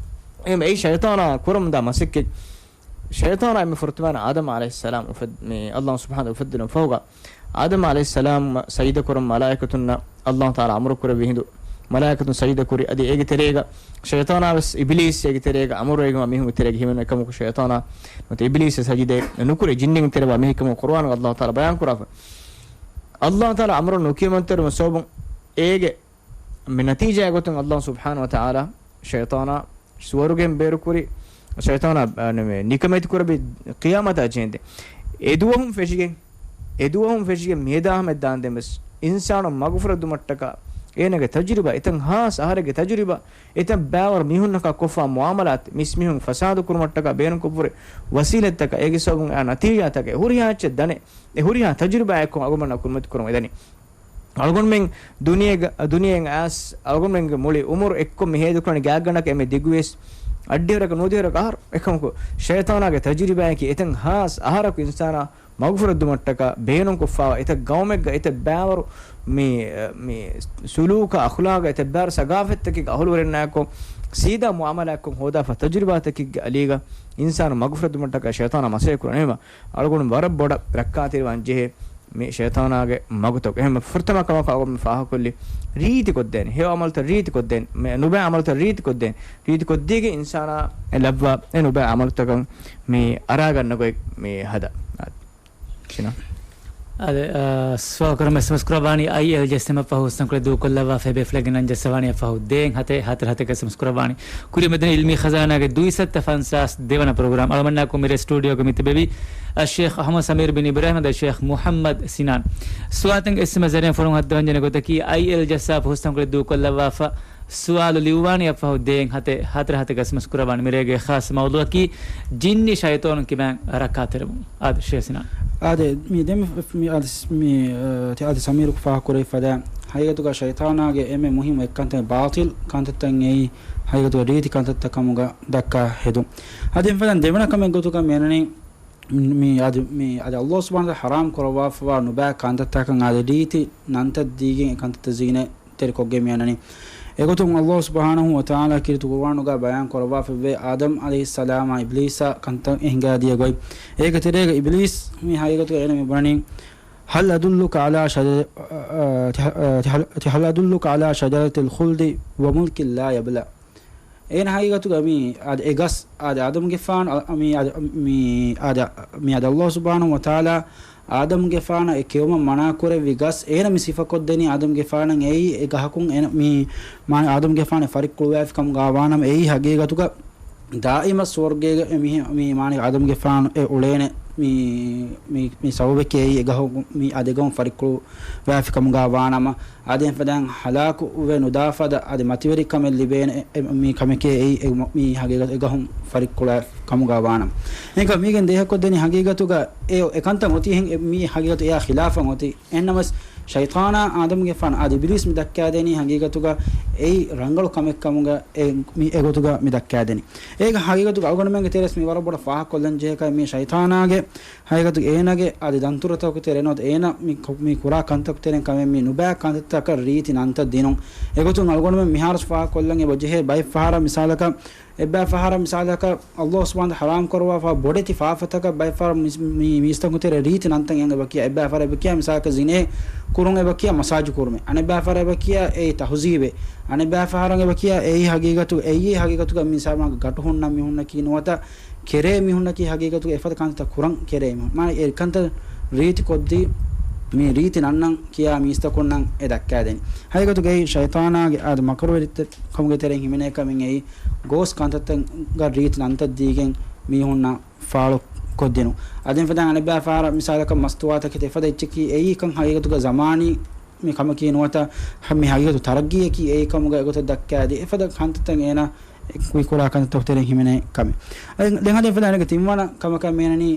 އެހެން އެއީ ޝައިޠާނާ ކުރަމުންދާ މަސައްކަތް. ޝައިޠާނާ އެންމެ ފުރަތަމަ އާދަމް ޢަލައިހިއްސަލާމް އުފެދ-، މި ﷲ ސުބްޙާނަހޫ އުފެއްދުނު ފަހުގަ، އާދަމް ޢަލައިހިއްސަލާމް ސަޖިދަ ކުރަން މަލާއިކަތުންނަށް ﷲ ތަޢާލާ އަމުރު ކުރެއްވި ހިނދު، މަލާއިކަތުން ސަޖިދަ ކުރި. އަދި އޭގެ ތެރޭގަ ޝައިޠާނާ ވެސް އިބިލީސް އޭގެ ތެރޭގަ އަމުރުވެގެންވާ މީހުންގެ ތެރޭގަ ހިމެނުނު އެކަމަކު ޝައިޠާނާ ނުވަތަ އިބިލީސް ސަޖިދަ ނުކުރޭ، ޖިންނިން ތެރެވާ މީހެއް ކަމަކު ޤުރުއާނުގަ ﷲ ތަޢާލާ ބަޔާން ކުރާފަ. ﷲ ތަޢާލާ އަމުރު ނުކިޔަމަންތެރުމަ ސަބަބުން އޭގެ މި ނަތީޖާ ގޮތުން ﷲ ސުބްޙާނަހޫ ވަތަޢާލާ ޝައިޠާނާ ސުވަރުގެން ބޭރުކުރި، ޝައިޠާނާ، އަ، ނިކަމެތި ކުރެއްވި ޤިޔާމަތާ ޖެހެންދެން. އެދުވަހުން ފެށިގެން، އެދުވަހުން ފެށިގެން މިއަދާ ހަމަ ދާންދެން ވެސް އިންސާނު މަގުފުރެއްދުމަށްޓަކާ، އޭނާގެ ތަޖުރިބާ، އެތައް ހާސް އަހަރެއްގެ ތަޖުރިބާ، އެތައް ބައިވަރު މީހުންނަކާ ކޮށްފާ މުޢާމަލާތް، މިސް މީހުން ފަސާދަ ކުރުމަށްޓަކާ ބޭނުންކޮށްފަ ހުރި ވަސީލަތްތަކަށް، އޭގެ ސަބަބުން އާ ނަތީޖާތަކެއް، ހުރިހާ އެއްޗެއް ދަނެ، އެ ހުރިހާ ތަޖުރިބާއެއްކޮށް އަޅުގަނޑުމެންނަށް ކުރިމަތި ކުރަމުން އެދަނީ. އަޅުގަނޑުމެން ދުނިޔޭގަ، ދުނިޔެއިން އައިސް އަޅުގަނޑުމެންގެ މުޅި އުމުރު އެއްކޮށް މި ހޭދަކުރަނީ ގާތްގަނޑަކަށް އެންމެ ދިގުވިޔަސް އަށްޑިހަ އަހަރަކަށް ނުވަދިހަ އަހަރަކަށް އަހަރު. އެކަމަކު، ޝައިޠާނާގެ ތަޖުރިބާއަކީ އެތައް ހާސް އަހަރަކު އިންސާނާ މަގުފުރެއްދުމަށްޓަކާ ބޭނުންކޮށްފާވާ، އެތައް ގައުމެއްގަ އެތައް ބައިވަރު މި، މި ސުލޫކާ އަޚްލާގާ އެތައް ބައިވަރު ސަގާފަތްތަކެއްގެ އަހުލުވެރިންނާއެކު ސީދާ މުޢާމަލާތްކޮށް ހޯދާފަ ތަޖުރިބާތަކެއްގެ އަލީގަ އިންސާނު މަގުފުރެއްދުމަށްޓަކާ ޝައިޠާނާ މަސައްކަތް ކުރަނީމަ، އަޅުގަނޑު ވަރަށް ބޮޑަށް ރައްކާތެރިވާން ޖެހޭ މި ޝައިޠާނާގެ މަގުތަކު. އެހެން ފުރަތަމަ ކަމަކަށް އަޅުގަނޑު ފާހަގަކޮށްލީ ރީތި ކޮށްދޭނެ، ހެޔޮ ޢަމަލުތައް ރީތި ކޮށްދޭނެ، މި ނުބައި ޢަމަލުތައް ރީތި ކޮށްދޭނެ. ރީތި ކޮށްދީގެން އިންސާނާ އެ ލައްވާ އެ ނުބައި ޢަމަލުތަކަށް މި އަރާގަންނަ ގޮތް މި ހަދާ. ސިނާ. އާދެ، އާ، ސުވާލު ކުރަމުން އެސްއެމްއެސް ކުރައްވާނީ އައިއެލް ޖައްސަމް އަށްފަހު ހުސްނަންކޮޅެއް ދޫކޮށްލައްވާފައި ބޭފުޅެއްގެ ނަން ޖައްސަވާނީ އަށްފަހު ދޭއް ހަތެއް ހަތަރު ހަތެއްގެ އެސްއެމްއެސް ކުރައްވާނީ. ކުރިޔަށް މިދަނީ އިލްމީ ޚަޒާނާގެ ދުއިސައްތަ ފަންސާސް ދެވަނަ ޕްރޮގްރާމް. އަޅުގަނޑުމެންނާ ކޮށް މިރޭ ސްޓޫޑިއޯގަ މި ތިބެވީ އައްޝޭޚް އަޙްމަދު ސަމީރު ބިން އިބްރާހިމް އަދި އައްޝޭޚް މުޙައްމަދު ސިނާން. ސުވާލުތައް އެސްއެމްއެސް ޒަރިއަށް ފޮނުވާ ދެވަން ޖެހޭ ގޮތަކީ އައިއެލް ޖައްސަމް އަށްފަހު ހުސްނަންކޮޅެއް ދޫކޮށްލައްވާފަ ސުވާލު ލިޔުއްވާނީ އަށްފަހު ދޭއް ހަތެއް ހަތަރު ހަތެއްގެ އެސްއެމްއެސް ކުރައްވާނީ. މިރޭގެ ޚާއްޞަ މައުޟޫޢަކީ ޖިންނި ޝައިޠާނުން ކިބައިން ރައްކާތެރިވުން. އާދެ، ޝޭޚް ސިނާން. އާދެ، މި ދެން މި، މި އަދި ސް-، މި، އަ، ތި އަދި ސަމީރު ފާހަގަކުރެވިފަދަ ހަގީގަތުގަ ޝައިޠާނާގެ އެންމެ މުހިއްމު އެއްކަންތައް ބާޠިލް ކަންތައްތައް އެއީ ހަގީގަތުގަ ރީތި ކަންތައްތައް ކަމުގަ ދައްކާ ހެދުން. އަދި އެފަދަ ދެވަނަ ކަމެއް ގޮތުގަ މި އަންނަނީ މި އަދި، މި އަދި ﷲ ސުބްޙާނަހޫ ވަތަޢާލާ ޙަރާމް ކުރައްވާފައިވާ ނުބައި ކަންތައްތަކަށް އަދި ރީތި ނަންތައް ދީގެން އެ ކަންތައްތައް ޒީނަތްތެރިކޮށްގެން މި އަންނަނީ. އެގޮތުން ﷲ ސުބްޙާނަހޫ ވަތަޢާލާ ކީރިތި ޤުރުއާނުގަ ބަޔާން ކުރައްވާފައިވޭ އާދަމް ޢަލައިހިއްސަލާމާ އިބްލީސާ ކަންތައް ހިނގާދިޔަ ގޮތް. އޭގެ ތެރޭގަ އިބްލީސް މި ހަގީގަތުގަ އޭނަ މި ބުނަނީ، هل أدلك على شجر-، هل أدلك على شجرة الخلد وملك لا يبلى. އޭނަ ހަގީގަތުގަ މި އާދެ، އެ ގަސް އާދެ، އާދަމުގެފާނު، އަ، މި އާދެ، މި އާދެ، މި އާދެ، ﷲ ސުބްޙާނަހޫ ވަތަޢާލާ އާދަމުގެފާނަށް އެ ކެއުމަށް މަނާކުރެއްވި ގަސް، އޭނަ މި ސިފަކޮށްދެނީ އާދަމުގެފާނަށް އެއީ އެ ގަހަކުން އޭނަ މި، މާނަ އާދަމުގެފާނު ފަރިއްކުޅުވާފި ކަމުގަ ވާނަމަ، އެއީ ހަގީގަތުގަ ދާއިމަށް ސުވަރުގޭގަ މި، މި މާނަ އާދަމުގެފާނު އެ އުޅޭނެ މި، މި، މި ސަބަބެކޭ އެ ގަހު، މި އާދެ ގަހުން ފަރިއްކުޅުވާފި ކަމުގަ ވާނަމަ، އާދެ އެފަދައިން ހަލާކު ވެ ނުދާފަދަ އަދި މަތިވެރިކަމެއް ލިބޭނެ އެ، މި ކަމެކޭ އެއީ އެ، މި ހަގީގަތު އެ ގަހުން ފަރިއްކުޅުވާފި ކަމުގަ ވާނަމަ. އެހެންކަމުން މީގެން ދޭހަކޮށްދެނީ ހަގީގަތުގަ އެ، އެ ކަންތައް އޮތީ ހެން، މި ހަގީގަތު އެއާ ޚިލާފަށް އޮތީ. އެހެންނަމަވެސް ޝައިޠާނާ އާދަމުގެފާނު އާދެ އިބްލީސް މި ދައްކާދެނީ ހަގީގަތުގަ އެއީ ރަނގަޅު ކަމެއް ކަމުގަ އެ، މި އެގޮތުގަ މި ދައްކާދެނީ. އޭގެ ހަގީގަތުގަ އަޅުގަނޑުމެންގެ ތެރޭސް މި ވަރަށް ބޮޑަށް ފާހަގަކޮށްލަން ޖެހޭ ކަމެއް މީ ޝައިޠާނާގެ ހަގީގަތުގަ އޭނާގެ އަދި ދަންތުރަތަކު ތެރޭ ނުވަތަ އޭނާ މި ކޮ-، މި ކުރާ ކަންތަކު ތެރެއިން ކަމެއް މި ނުބައި ކަންތައްތަކަށް ރީތި ނަންތައް ދިނުން. އެގޮތުން އަޅުގަނޑުމެން މިހާރު ފާހަގަކޮށްލަން އެބަ ޖެހޭ ބައެއް ފަހަރަށް މިސާލަކަށް، އެއްބައި ފަހަރަށް މިސާލަކަށް ﷲ ސުބްޙާނަހޫ ވަތަޢާލާ ޙަރާމް ކުރައްވާފަ ބޮޑެތި ފާފަތަކަށް ބައެއް ފަހަރަށް މި، މި، މީސްތަކުން ތެރޭ ރީތި ނަންތައް އެބަ ކިޔާ. އެއްބައި ފަހަރަށް އެބަ ކިޔާ މިސާލަކަށް ޒިނޭ ކުރުން އެބަ ކިޔާ މަސާޖު ކުރުމޭ. އަނެއްބައި ފަހަރަށް އެބަ ކިޔާ އެއީ ތަހުޒީބޭ. އަނެއްބައި ފަހަރަށް އެބަ ކިޔާ އެއީ ހަގީގަތު، އެއީ ހަގީގަތުގަ މިސާލަކަށް ގަޓު ހުންނަ މީހުންނަކީ ނުވަތަ ކެރޭ މީހުންނަކީ ހަގީގަތުގަ އެފަދަ ކަންތައް ކުރަން ކެރޭ މީހުން. މާނަ އެ ކަންތައް ރީތި ކޮށްދީ، މި ރީތި ނަންނަން ކިޔާ މީސްތަކުންނަށް އެ ދައްކާދެނީ. ހަގީގަތުގައި ޝައިޠާނާގެ އާދެ މަކަރުވެރި ކަމުގެ ތެރެއިން ހިމެނޭ ކަމެއް އެއީ ގޯސް ކަންތައްތައްގަ ރީތި ނަންތައް ދީގެން މީހުންނަށް ފާޅު ކޮށްދިނުން. އަދި އެފަދައިން އަނެއްބައި ފަހަރަށް މިސާލަކަށް މަސްތުވާތަކެތި އެފަދަ އެއްޗަކީ އެއީ ކަން ހަގީގަތުގަ ޒަމާނީ މި ކަމަކީ ނުވަތަ މި ހަގީގަތު ތަރައްގީއަކީ އެއީ ކަމުގަ އެގޮތަށް ދައްކާދީ އެފަދަ ކަންތައްތައް އޭނާ ކުރި ކުރާ ކަންތައްތަކު ތެރެއިން ހިމެނޭ ކަމެއް. އަދި ދެން ހަދޭ ފަދަ އަނެއް ތިންވަނަ ކަމަކަށް މިއަންނަނީ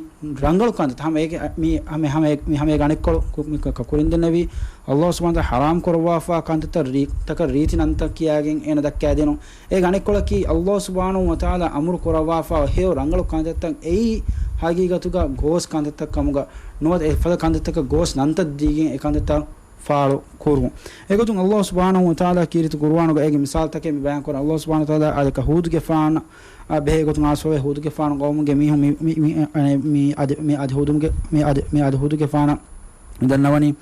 ރަނގަޅު ކަންތައް. ހަމަ އޭގެ މި ހަމަ ހަމަ މި ހަމަ އޭގެ އަނެއްކޮޅު ކު-، މި ކަ-، ކަ-، ކުރިން ދެންނެވި ﷲ ސުބްޙާނަހޫ ވަތަޢާލާ ޙަރާމް ކުރައްވާފާ ކަންތައްތައް ރީ-، ތަކަށް ރީތި ނަންތައް ކިޔާގެން އޭނަ ދައްކާދިނުން. އޭގެ އަނެއްކޮޅަކީ ﷲ ސުބްޙާނަހޫ ވަތަޢާލާ އަމުރު ކުރައްވާފާ ހެޔޮ ރަނގަޅު ކަންތައްތައް އެއީ ހަގީގަތުގަ ގޯސް ކަންތައްތައް ކަމުގަ ނުވަތަ އެފަދަ ކަންތައްތަކަށް ގޯސް ނަންތައް ދީގެން އެ ކަންތައްތައް ފާޅު ކުރުން. އެގޮތުން އައްލާހު ސުބްޙާނަހު ވަތަޢާލާ ކީރިތި ޤުރުއާނުގަ އޭގެ މިސާލުތަކެއް މި ބަޔާން ކުރަން. އައްލާހު ސުބްޙާނަހު ވަތަޢާލާ އާދެކަ ހޫދުގެފާނަށް އާ ބެހޭ ގޮތުން އާސްވަވޭ ހޫދުގެފާނު ޤައުމުގެ މީހުން މި، މި، މި، މި، މި އަދި، މި އަދި ހޫދުގެ، މި އަދި، މި އަދި ހޫދުގެފާނަށް މި ދަންނަވަނީ،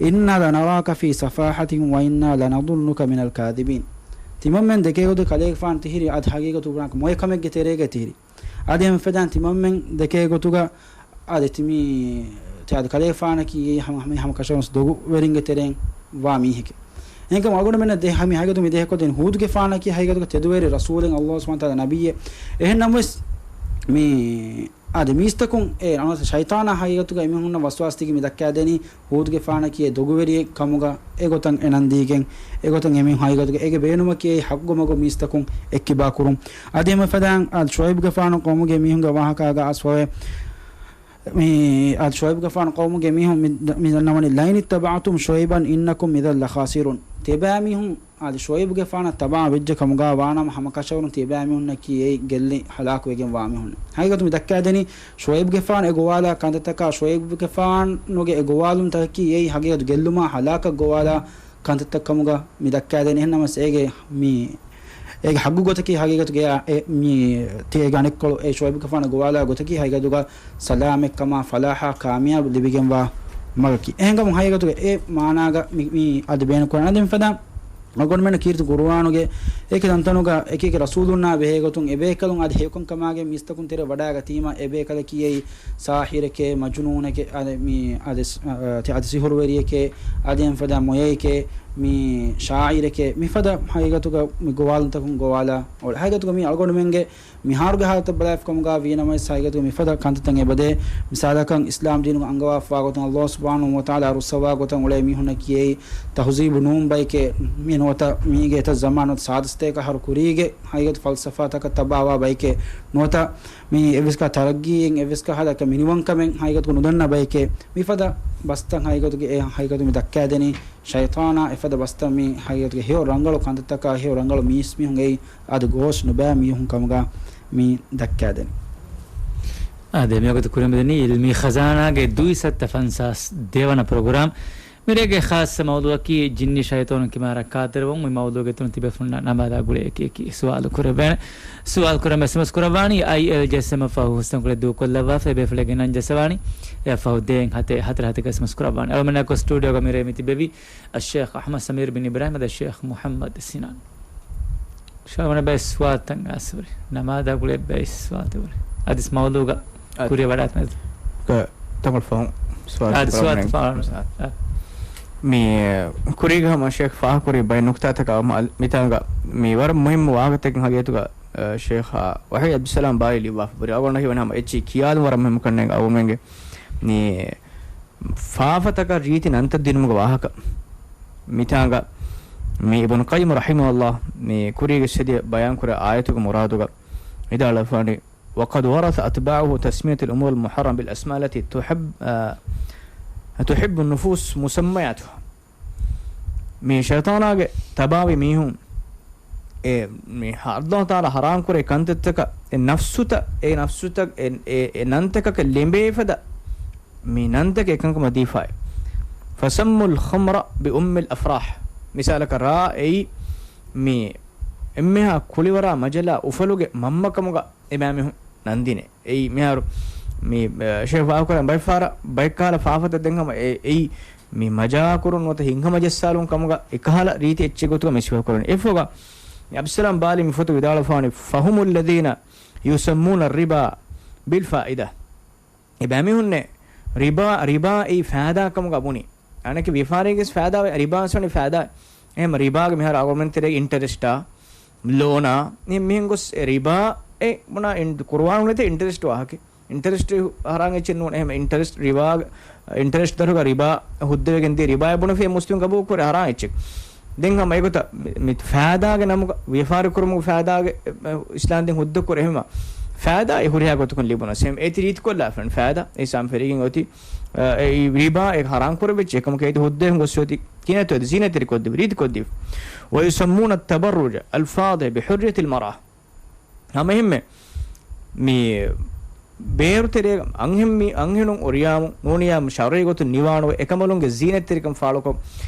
"إنا لنراك في سفاهة وإنا لنظنك من الكاذبين." ތިމަންމެން ދެކޭ ގޮތުގަ ކަލޭގެފާނު ތިހިރީ އަދި ހަގީގަތު ބުނާކަށް މޮޔަ ކަމެއްގެ ތެރޭގަ ތިހިރީ. އަދި އެހެން ފެދާން ތިމަންމެން ދެކޭ ގޮތުގަ އަދި ތި މީ، ތި އަދި ކަލޭފާނަކީ އެ ހަމަ، ހަމަ، ހަމަ ކަށަވަރުން ދޮގުވެރިންގެ ތެރެއިން ވާ މީހެކެ. އެހެންކަމުން އަޅުގަނޑުމެންނަށް ދެ، ހަމަ ހަގީގަތު މި ދެހެކޮށްދޭން ހޫދުގެފާނަކީ ހަގީގަތުގަ ތެދުވެރި ރަސޫލެއް އައްލާހު ސުބްޙާނަހު ވަތަޢާލާ ނަބިއްޔެއް. އެހެން ނަމަވެސް މީ އަދި މީސްތަކުން އެ އަނަސަ ޝައިޠާނާ ހަގީގަތުގަ އެމީހުންނަށް ވަސްވާސްދީގެން މި ދައްކާދެނީ ހޫދުގެފާނަކީ އެ ދޮގުވެރިއެއް ކަމުގަ އެގޮތަށް އެ ނަންދީގެން އެގޮތަށް އެމީހުން ހަގީގަތުގަ އޭގެ ބޭނުމަކީ އެއީ ހައްގު މަގު މީސްތަކުން އެއްކިބާ ކުރުން. އަދި އެމެ ފަދައިން އަދި ޝުޢައިބުގެފާނު ޤައުމުގެ މީހުންގެ ވާހަކާގަ އަސްވަވޭ. މި އަދި ޝުޢައިބުގެފާނު ޤައުމުގެ މީހުން މި، މި ދަންނަވަނީ، "لئن اتبعتم شعيبا إنكم إذا لخاسرون." ތިޔަބައިމީހުން އަދި ޝުޢައިބުގެފާނަށް ތަބާ ވެއްޖެ ކަމުގަ ވާނަމަ ހަމަ ކަށަވަރުން ތިޔަބައިމީހުންނަކީ އެއީ ގެއްލި ހަލާކުވެގެން ވާ މީހުން. ހަގީގަތު މި ދައްކާދެނީ ޝުޢައިބުގެފާނު އެ ގޮވާލާ ކަންތައްތަކާ ޝުޢައިބުގެފާނުގެ އެ ގޮވާލުންތަކަކީ އެއީ ހަގީގަތު ގެއްލުމާ ހަލާކަށް ގޮވާލާ ކަންތައްތައް ކަމުގަ މި ދައްކާދޭނެ. އެހެންނަމަވެސް އޭގެ މި، އޭގެ ހައްގު ގޮތަކީ ހަގީގަތުގަ އެ މި ތި އޭގެ އަނެއްކޮޅު އެ ޝުޢައިބުގެފާނަށް ގޮވާލާ ގޮތަކީ ހަގީގަތުގަ ސަލާމަތްކަމާ ފަލާޙާ ކާމިޔާބު ލިބިގެންވާ މަގަކީ. އެހެންކަމުން ހަގީގަތުގަ އެ މާނާގަ މި، މި އަދި ބޭނުންކުރަން. އަދި މިފަދަ އަޅުގަނޑުމެންނަށް ކީރިތި ޤުރުއާނުގެ އެކި ތަންތަނުގަ އެކި އެކި ރަސޫލުންނާ ބެހޭގޮތުން އެބޭކަލުން އަދި ހެޔޮކަންކަމާގެ މީސްތަކުން ތެރެ ވަޑައިގަތީމަ އެބޭކަލަކީ އެއީ ސާހިރެކޭ، މަޖުނޫނެކޭ، އަދި މި އަދި ސް-، އަ، ތި އަދި ސިހުރުވެރިއެކޭ، އަދި އެންފަދަ މޮޔައެކޭ، މި ޝާއިރެކޭ، މިފަދަ ހަގީގަތުގަ މި ގޮވާލުންތަކުން ގޮވާލާ އޮޅެ. ހަގީގަތުގަ މި އަޅުގަނޑުމެންގެ މިހާރުގެ ހާލަތަށް ބަލާފި ކަމުގަ ވީނަމަވެސް ހަގީގަތުގަ މިފަދަ ކަންތައްތައް އެބަދޭ. މިސާލަކަށް އިސްލާމް ދީނުގަ އަންގަވާފަވާ ގޮތުން އައްލާހު ސުބްޙާނަހު ވަތަޢާލާ ރުއްސަވާ ގޮތަށް އުޅޭ މީހުންނަކީ އެއީ ތަހުޒީބު ނޫން ބައެކޭ. މި ނުވަތަ މީގެ އެތައް ޒަމާނު ސާދަސްތޭކަ އަހަރު ކުރީގެ ހަގީގަތު ފަލްސަފާތަކަށް ތަބާވާ ބައެކޭ. ނުވަތަ މި އެއްވެސް ކަހަލަ ތަރައްގީއެއް އެއްވެސް ކަހަލަ މިނިވަންކަމެއް ހަގީގަތުގަ ނުދަންނަ ބައެކޭ. މިފަދަ ބަސްތައް ހަގީގަތުގަ އެ ހަގީގަތު މި ދައްކާދެނީ ޝައިޠާނާ އެފަދަ ބަސްތައް މި ހަގީގަތުގަ ހެޔޮ ރަނގަޅު ކަންތައްތަކާ ހެޔޮ ރަނގަޅު މީސްމީހުން އެއީ އަދި ގޯސް ނުބައި މީހުން ކަމުގަ މި ދައްކާދެނީ. އާދެ، މިވަގުތު ކުރިމަތިލަނީ އިލްމީ ޚަޒާނާގެ ދުއިސައްތަ ފަންސާސް ދެވަނަ ޕްރޮގްރާމް. މިރޭގެ ޚާއްޞަ މައުޟޫޢަކީ ޖިންނި ޝައިޠާނުން ކިމާ ރައްކާތެރިވުން. މި މައުޟޫޢުގެ އިތުރުން ތިބޭފުޅުންނާ ނަމާދާ ގުޅޭ އެކި އެކި ސުވާލު ކުރެވޭނެ. ސުވާލު ކުރަން އެސްއެމްއެސް ކުރައްވާނީ އައިއެލްޖެއެސްއެމް ފަހު ހުސްތަންކޮޅެއް ދޫކޮށްލައްވާފަ އެބޭފުޅެއްގެ ނަން ޖައްސަވާނީ. އެއަށް ފަހު ދޭއް ހަތެއް ހަތަރު ހަތެއްގަ އެސްއެމްއެސް ކުރައްވާނެ. އަޅުގަނޑުމެންނާއެކު ސްޓޫޑިއޯގަ މިރޭ މި ތިބެވީ އައްޝޭޚް އަޙްމަދު ސަމީރު ބިން އިބްރާހިމް އަދި އައްޝޭޚް މުޙައްމަދު ސިނާން. ޝާވަނަ ބައެއް ސުވާލުތައް އައިސް ހުރި. ނަމާދާ ގުޅޭ ބައެއް ސުވާލުތައް ހުރި. އަދިސް މައުޟޫޢުގަ އަދި ކުރިއަށް ވަޑާތި މެދު. ތަންކޮޅެއް ފަހުން ސުވާލު އަދި ސުވާލު ކުރަން ފާޅު. އާ. މި ކުރީގަ ހަމަ ޝޭޚް ފާހަގަކުރި ބައެއް ނުކުތާތަކާ ހަމަ އަލް-، މިތާނގަ މި ވަރަށް މުހިއްމު ވާހަކަތަކެއް ހަގީގަތުގަ، އަ، ޝޭޚް ވަޙީދު އަބްދުއްސަލާމް ބާލީ ލިޔުއްވާފަ ހުރި. އަޅުގަނޑަށް ހީވަނީ ހަމަ އެއްޗެއް ކިޔާލުން ވަރަށް މުހިއްމު ކަންނޭނގެ އަޅުގަނޑުމެންގެ މި ފާފަތަކަށް ރީތި ނަންތައް ދިނުމުގެ ވާހަކަ. މިތާނގަ މި އިބްނު ޤައްޔިމް ރަޙިމަހުﷲ މި ކުރީގެ އިސްވެދިޔަ ބަޔާންކުރާ އާޔަތުގެ މުރާދުގަ ވިދާޅުވެފާނީ، "وقد ورث أتباعه تسمية الأمور المحرمة بالأسماء التي تحب، آ، تحب النفوس مسمياتها." މި ޝައިޠާނާގެ ތަބާވި މީހުން އެ، މި ހަ-، ﷲ ތަޢާލާ ޙަރާމް ކުރޭ ކަންތައްތަކަށް އެ ނަފްސުތައް، އެ ނަފްސުތައް، އެ، އެ، އެ ނަންތަކަކަށް ލެނބޭ ފަދަ މި ނަންތަކެއް އެކަންކަމަށް ދީފައި. فسموا الخمر بأم الأفراح. މިސާލަކަށް ރާ އެއީ މި އެންމެހާ ކުޅިވަރާ މަޖަލާ އުފަލުގެ މަންމަ ކަމުގަ އެބައިމީހުން ނަންދިނޭ. އެއީ މިހާރު މި، އަ، ޝޭޚް ފާހަގަކުރަން ބައެއް ފަހަރަށް ބައެއް ކަހަލަ ފާފަތައް ދެން ހަމަ އެ، އެއީ މި މަޖާކުރުން ނުވަތަ ހިތްހަމަޖައްސާލުން ކަމުގަ އެކަހަލަ ރީތި އެއްޗެއް ގޮތުގަ މި ސިފަކުރަނީ. އެފޮގަ އަބްދުއްސަލާމް ބާލީ މި ފޮތު ވިދާޅުވެފާނީ، "فهم الذين يسمون الربا بالفائدة." އެބައިމީހުންނެއް ރިބާ، ރިބާ އެއީ ފައިދާ ކަމުގަ ބުނި. އަނެކެ ވިޔަފާރީގެ ފައިދާ، ރިބާ ވެސް ވަނީ ފައިދާ. އެހެން ރިބާގެ މިހާރު އަޅުގަނޑުމެން ތެރޭ އިންޓަރެސްޓާ، ލޯނާ، މި-، މިހެން ގޮސް އެ ރިބާ އެ ބުނާ އިން-، ޤުރުއާނުގަ ނެތޭ އިންޓަރެސްޓް ވާހަކަ. އިންޓަރެސްޓް ހަރާން އެއްޗެއް ނޫން. އެހެން އިންޓަރެސްޓް ރިބާ، އިންޓަރެސްޓް ދަރުގަ ރިބާ ހުއްދަވެގެން ދިޔަ ރިބާ ބުނެފި މުސްލިމް ގަބޫލު ކުރޭ ހަރާން އެއްޗެއް. ދެން ހަމަ އެގޮތަށް މި، މި ފައިދާގެ ނަމުގަ ވިޔަފާރި ކުރުމުގެ ފައިދާގެ، އެ، އިސްލާމް ދީން ހުއްދަ ކުރޭ ހަމަ ފައިދާ އެ ހުރިހާ ގޮތަކުން ލިބުނަސް. އެހެން އޭތި ރީތިކޮށްލާފަން ފައިދާ އިސްލާމް ފެރިގެން އޮތީ، އެ، އެ، ރިބާ އެ ހަރާން ކުރެވިއްޖެ އެކަމަކު އޭތި ހުއްދަވެގެން ގޮސް އޮތީ ކިނަތު އެދި ޒީނަތްތެރި ކޮށްދެވި، ރީތި ކޮށްދެވި. ويسمون التبرج الفاضح بحرية المرأة. ހަމަ އެހެންމެ މި ބޭރު ތެރޭގަ އަންހެން މީ، އަންހެނުން އޮރިޔާމު ނޫނިޔާމު ޝަރުޢީ ގޮތުން ނިވާނުވެ، އެކަނބަލުންގެ ޒީނަތްތެރިކަން ފާޅުކޮށް،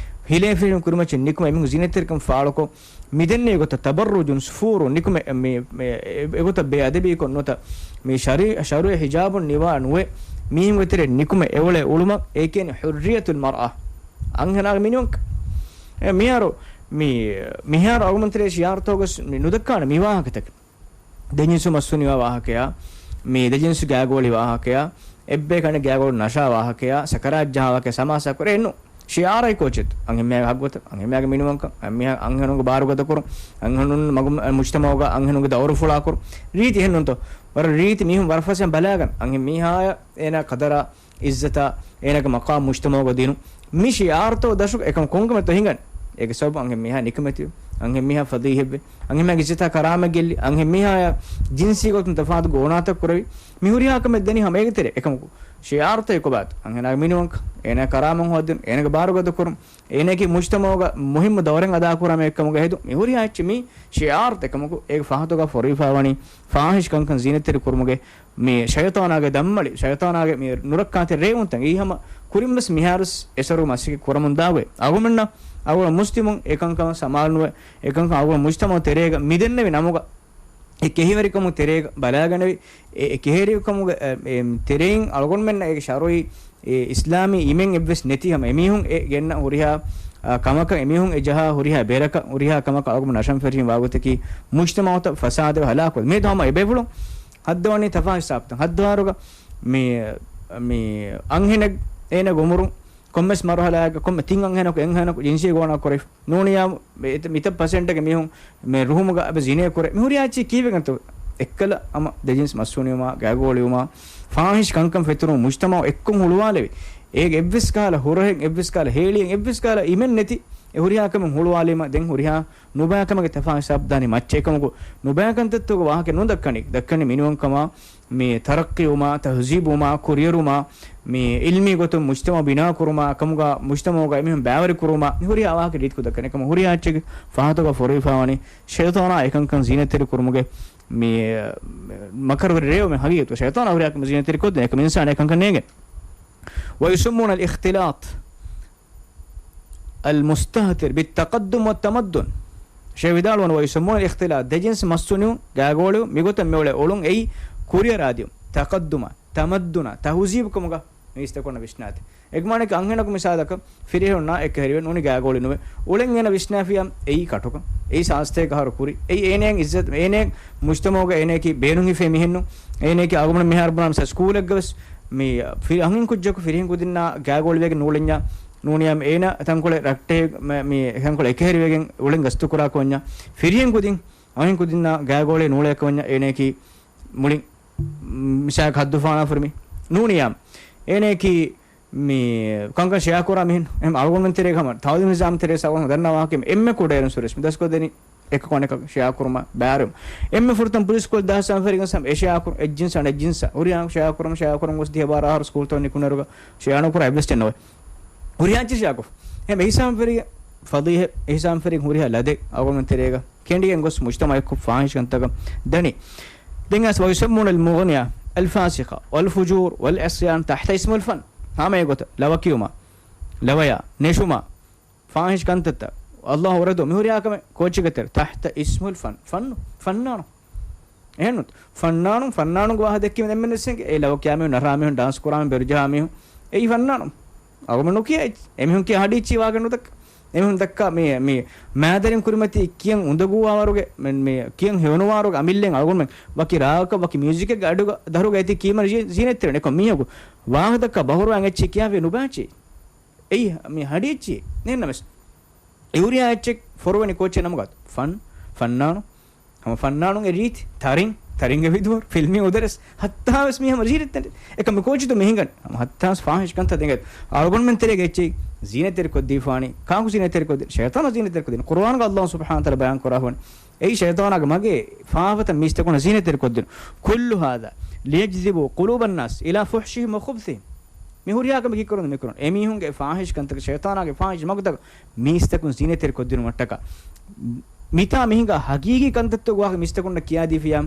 ހިލޭ ފިރިހެން ކުރިމައްޗަށް ނިކުމެ އެމީހުން ޒީނަތްތެރިކަން ފާޅުކޮށް، މިދެންނެވި ގޮތަށް ތަބައްރުޖުން ފޫރު ނިކުމެ، މި، މި، އެ، އެގޮތަށް ބޭއަދަބީކޮށް ނުވަތަ، މި ޝަރީ، ޝަރުޢީ ހިޖާބުން ނިވާ ނުވެ، މީހުންގެ ތެރެއަށް ނިކުމެ އެއުޅޭ އުޅުމަށް އޭ ކިޔަނީ ޙުއްރިއްޔަތުލް މަރްއާ. އަންހެނާގެ މިނިވަންކަން. އެ، މިހާރު، މި، މިހާރު އަޅުގަނޑުމެން ތެރޭ ޝިޢާރުތަކުގަސް މި ނުދައްކާނެ މި ވާހަކަތަކެއް. ދެޖިންސު މަސް ހުނިވާ ވާހަކަޔާ، މި ދެޖިންސު ގާގޯޅި ވާހަކަޔާ، އެއްބޭކަން ގާގޯޅި ނަޝާ ވާހަކަޔާ، ސަކަރާތް ޖަހާ ވާހަކަޔާ ސަމާސާ ކުރޭ ނޫން. ޝިޢާރަކީ ކޯޗެއް؟ އަންހެންމީހާގެ ހައްގުތައް، އަންހެންމީހާގެ މިނިވަންކަން، އަންހެންމީހާ އަންހެނުންގެ ބާރުގަދަކުރުން، އަންހެނުން މަގު-، މުޖްތަމަޢުގަ އަންހެނުންގެ ދައުރުފުޅާ ކުރުން. ރީތި އެހެންނޫންތޯ؟ ވަރަށް ރީތި މީހުން ވަރަށް ފަސޭހަ ބަލާގަން. އަންހެންމީހާޔަށް އޭނާ ޤަދަރާ، އިއްޒަތާ، އޭނާގެ މަޤާމް މުޖްތަމަޢުގަ ދިނުން. މި ޝިޢާރުތައް ދަށުގަ އެކަމަކު ކޮންކަމެއްތޯ ހިނގަން؟ އޭގެ ސަބަބު އަންހެންމީހާ ނިކަމެތިވި، އަންހެންމީހާ ފަޟީޙަތްވި، އަންހެންމީހާގެ އިއްޒަތާ ކަރާމަތް ގެއްލި، އަންހެންމީހާޔަށް ޖިންސީ ގޮތުން ތަފާތު ގޯނާތައް ކުރެވި. މި ހުރިހާ ކަމެއް ދެނީ ހަމަ އޭގެ ތެރޭ. އެކަމަކު ޝިޢާރުތައް އެކޮބާތޯ؟ އަންހެނާގެ މިނިވަންކަން، އޭނާ ކަރާމަތް ހޯދުން، އޭނާގެ ބާރުގަދަކުރުން، އޭނައަކީ މުޖްތަމަޢުގަ މުހިއްމު ދައުރެއް އަދާކުރާ މީހެއް ކަމުގަ ހެދުން. މި ހުރިހާ އެއްޗެއް މި ޝިޢާރުތައް އެކަމަކު އޭގެ ފާހަތުގަ ފޮރުވިފާވަނީ ފާޙިޝް ކަންކަން ޒީނަތްތެރި ކުރުމުގެ މި ޝައިޠާނާގެ ދަންމަޅި، ޝައިޠާނާގެ މި ނުރައްކާތެރި ރޭވުންތައް. އެއީ ހަމަ ކުރިންވެސް މިހާރުވެސް އެސަރު މަސައްކަތް ކުރަމުންދާ ގޮތް. އަޅުގަނޑުމެންނަށް އަޅުގަނޑު މުސްލިމުން އެކަންކަމަށް ސަމާލުނުވެ، އެކަންކަން އަޅުގަނޑު މުޖްތަމަޢު ތެރޭގަ މިދެންނެވި ނަމުގަ އެ ކެހިވެރިކަމުގެ ތެރޭގަ ބަލާގަނެވި، އެ، އެ ކެހިވެރިކަމުގެ، އެ، އެ، ތެރެއިން އަޅުގަނޑުމެންނަށް އޭގެ ޝަރުޢީ، އެ، އިސްލާމީ އިމެއް އެއްވެސް ނެތި ހަމަ އެމީހުން އެ ގެންނަ ހުރިހާ، އާ، ކަމަކަށް، އެމީހުން އެ ޖަހާ ހުރިހާ ބެރަކަށް، ހުރިހާ ކަމަކަށް އަޅުގަނޑު ނަޝަން ފެށީމާ ގޮތަކީ މުޖްތަމަޢުތައް ފަސާދަވެ ހަލާކުވެ. މިއަދު ހަމަ އެބޭފުޅުން ހައްދަވަނީ ތަފާ ހިސާބުތައް. ހައްދަވާރުގަ މި، މި އަންހެނެއް އޭނަގެ އުމުރުން ކޮންމެސް މަރުހަލާއަކަށް ކޮންމެ ތިން އަންހެނަކު އެއް އަންހެނަކު ޖިންސީ ގޯނާ ކުރެވި. ނޫނިޔާ މި-، މިތައް ޕަސެންޓެއްގެ މީހުން މި ރުހުމުގަ އެބަ ޒިނޭ ކުރޭ. މި ހުރިހާ އެއްޗެއް ކީއްވެގެންތޯ؟ އެއްކަލަ ހަމަ ދެޖިންސް މަސް ހުނިވުމާ، ގާގޯޅިވުމާ، ފާޙިޝް ކަންކަން ފެތުރުމުން މުޖްތަމަޢު އެއްކޮށް ހުޅުވާލެވި. އޭގެ އެއްވެސް ކަހަލަ ހުރަހެއް، އެއްވެސް ކަހަލަ ހޭޅިއެއް، އެއްވެސް ކަހަލަ އިމެއް ނެތި އެ ހުރިހާ ކަމެއް ހުޅުވާލީމަ ދެން ހުރިހާ ނުބައިކަމެއްގެ ތަފާ ހިސާބު ދާނީ މައްޗަށް. އެކަމަކު ނުބައިކަންތައްތަކުގެ ވާހަކަ ނުދައްކަނީ. ދައްކަނީ މިނިވަންކަމާ، މި ތަރައްޤީވުމާ، ތަހުޒީބުވުމާ، ކުރިއެރުމާ، މި އިލްމީ ގޮތުން މުޖްތަމަޢު ބިނާކުރުމާ، ކަމުގަ މުޖްތަމަޢުގަ އެމީހުން ބައިވެރިކުރުމާ، މި ހުރިހާ ވާހަކަ ރީތިކޮށް ދައްކަނީ. އެކަމަކު ހުރިހާ އެއްޗެއްގެ ފާހަތުގަ ފޮރުވިފާވަނީ ޝައިޠާނާ އެކަންކަން ޒީނަތްތެރި ކުރުމުގެ މި، މި މަކަރުވެރި ރޭވުމެއް ހަގީގަތު. ޝައިޠާނާ ހުރިހާ ކަމެއް ޒީނަތްތެރި ކޮށްދޭނެ. އެކަމަކު އިންސާނާ އެކަންކަން ނޭނގޭ. ويسمون الاختلاط المستهتر بالتقدم والتمدن. ޝޭޚް ވިދާޅުވަނީ، ويسمون الاختلاط، ދެޖިންސް މަސް ހުނިވުން، ގާގޯޅިވުން، މިގޮތަށް މިއުޅޭ އުޅުން އެއީ ކުރިއަރާދިޔުން، ތަޤައްދުމާ، ތަމައްދުނާ، ތަހުޒީބު ކަމުގަ މީސްތަކުންނަށް ވިސްނާތީ. އެގޮތަކީ އަންހެނަކު މިސާލަކަށް ފިރިހެނުންނާ އެކަހެރިވެ ނޫނީ ގާގޯޅި ނުވެ، އުޅެން އޭނަ ވިސްނާފިޔާ އެއީ ކަޓުކަން، އެއީ ސާސްތޭކަ އަހަރު ކުރި، އެއީ އޭނައަށް އިއްޒަތް، އޭނައަށް މުޖްތަމަޢުގަ އޭނައަކީ ބޭނުން ހިފޭ މިހެންނު، އޭނައަކީ އަޅުގަނޑު މިހާރު ބުނާ މިސާލަށް ސްކޫލެއްގަވެސް މި ފިރި-، އަންހެން ކުއްޖަކު ފިރިހެން ކުދިންނާ ގާގޯޅިވެގެން ނޫޅެންޏާ ނޫނިޔާ އޭނަ ތަންކޮޅެއް ރައްޓެހި މި، މި ތަންކޮޅެއް އެކަހެރިވެގެން އުޅެން ގަސްތުކުރާ ކޮންޏާ ފިރިހެން ކުދިން، އަންހެން ކުދިންނާ ގާގޯޅި ނޫޅޭ ކޮންޏާ އޭނައަކީ މުޅިން މިސާލަކަށް ހައްދުފާނާ ފުރި މީހެއް ނޫނިޔާ އޭނައަކީ މި ކަންކަން ޝެއާ ކުރާ މީހެއް. އެހެން އަޅުގަނޑުމެން ތެރޭގަ ހަމަ ތަޢުލީމު ނިޒާމް ތެރޭ ސަބަބުން ދަންނަވާ ވާހަކައެއް އެންމެ ކުޑައިރުން ސުރެސް މި ދަސްކޮށްދެނީ އެކަކު އަނެކަކަށް ޝެއާ ކުރުމާ ބާރު. އެންމެ ފުރަތަމަ ޕްރީ ސްކޫލް ދަހަސް ވަނަ ފަރިގަން ސަމް އެ ޝެއާ ކުރުން އެއްޖިންސާ އަނެއް ޖިންސާ ހުރިހާ ޝެއާ ކުރުން، ޝެއާ ކުރުން ގޮސް ދިހަ ބާރަ އަހަރު ސްކޫލްތައް ނިކުނެރުގަ ޝެއާ ނުކުރާ އެއްވެސް އެއް ނުވޭ. ހުރިހާ އެއްޗެއް ޝެއާ ކޮށް. އެހެން އެހިސާބުން ފެރިގެން ފަޟީޙަތް، އެހިސާބުން ފެރިގެން ހުރިހާ ލަދެއް އަޅުގަނޑުމެން ތެރޭގަ ކެނޑިގެން ގޮސް މުޖްތަމަޢަށް އެއްކޮށް ފާޙިޝް ކަންތައް ދަނީ. ދެން އަސް ويسمون المغنية الفاسقة والفجور والعصيان تحت اسم الفن. ހަމަ އެގޮތަށް ލަވަ ކިޔުމާ، ލަވަޔާ، ނެށުމާ، ފާޙިޝް ކަންތައްތައް، ﷲ ވަރަދު މި ހުރިހާ ކަމެއް ކޯޗެއްގެ ތެރެ تحت اسم الفن. ފަންނު، ފަންނާނު. އެހެންނު، ފަންނާނުން ވާހަ ދެއްކީމަ އެންމެން ވެސް އެނގޭ. އެ ލަވަ ކިޔާ މީހުން، ނަރާ މީހުން، ޑާންސް ކުރާ މީހުން، ބެރުޖަހާ މީހުން. އެއީ ފަންނާނު. އަޅުގަނޑު ނުކިޔާ އެއްޗެއް. އެމީހުން ކިޔާ ހަޑި އެއްޗެއް ވާގެ ނުދައްކާ. އެމީހުން ދައްކާ މި، މި މާދަރިން ކުރިމަތީ ކިޔަން އުނދަގޫވާވަރުގެ، މި، މި ކިޔަން ހެޔޮނުވާވަރުގެ އަމިއްލައިން އަޅުގަނޑުމެން ވަކި ރާގަކަށް ވަކި މިއުޒިކެއްގެ އަޑުގަ ދަރުގަ އެތި ކީމަ ޒީ-، ޒީނަތްތެރި ނެކޮ މީހަކު ވާހަ ދައްކާ ބަހުރުވާން އެއްޗެއް ކިޔާފި ނުބާޗޭ. އެއީ މި ހަޑި އެއްޗެއް. ނެހެންނަމެސް އެ ހުރިހާ އެއްޗެއް ފޮރުވަނި ކޯޗެއް ނަމުގަ ފަން، ފަންނާނު، ހަމަ ފަންނާނުންގެ ރީތި، ތަރިން، ތަރިންގެ ވިދުވަރު، ފިލްމީ އުދަރެސް، ހައްތާވެސް މީ ހަމަ ޒީނަތްތެރި. އެކަމަކު މި ކޯޗުތު މި ހިނގަން ހަމަ ހައްތާވެސް ފާޙިޝް ކަންތައް ދެނގެ. އަޅުގަނޑުމެން ތެރޭގެ އެއްޗެއް ޒީނަތްތެރި ކޮށްދީފާނީ. ކާކު ޒީނަތްތެރި ކޮށްދީން؟ ޝައިޠާނާ ޒީނަތްތެރި ކޮށްދީން. ޤުރުއާނުގަ ﷲ ސުބްޙާނަހޫ ވަތަޢާލާ ބަޔާން ކުރާ ހުން. އެއީ ޝައިޠާނާގެ މަގޭ ފާފަތައް މީސްތަކުންނަށް ޒީނަތްތެރި ކޮށްދިނުން. كل هذا ليجذب قلوب الناس إلى فحشهم وخبثهم. މި ހުރިހާ ކަމެއް ކީއްކުރަން މިކުރަން؟ އެމީހުންގެ ފާޙިޝް ކަންތަކަށް، ޝައިޠާނާގެ ފާޙިޝް މަގުތަކަށް މީސްތަކުން ޒީނަތްތެރި ކޮށްދިނުމަށްޓަކާ. މިތާ މި ހިނގާ ހަގީގީ ކަންތައްތައް ވާހަކަ މީސްތަކުންނަށް ކިޔާދީފިޔާ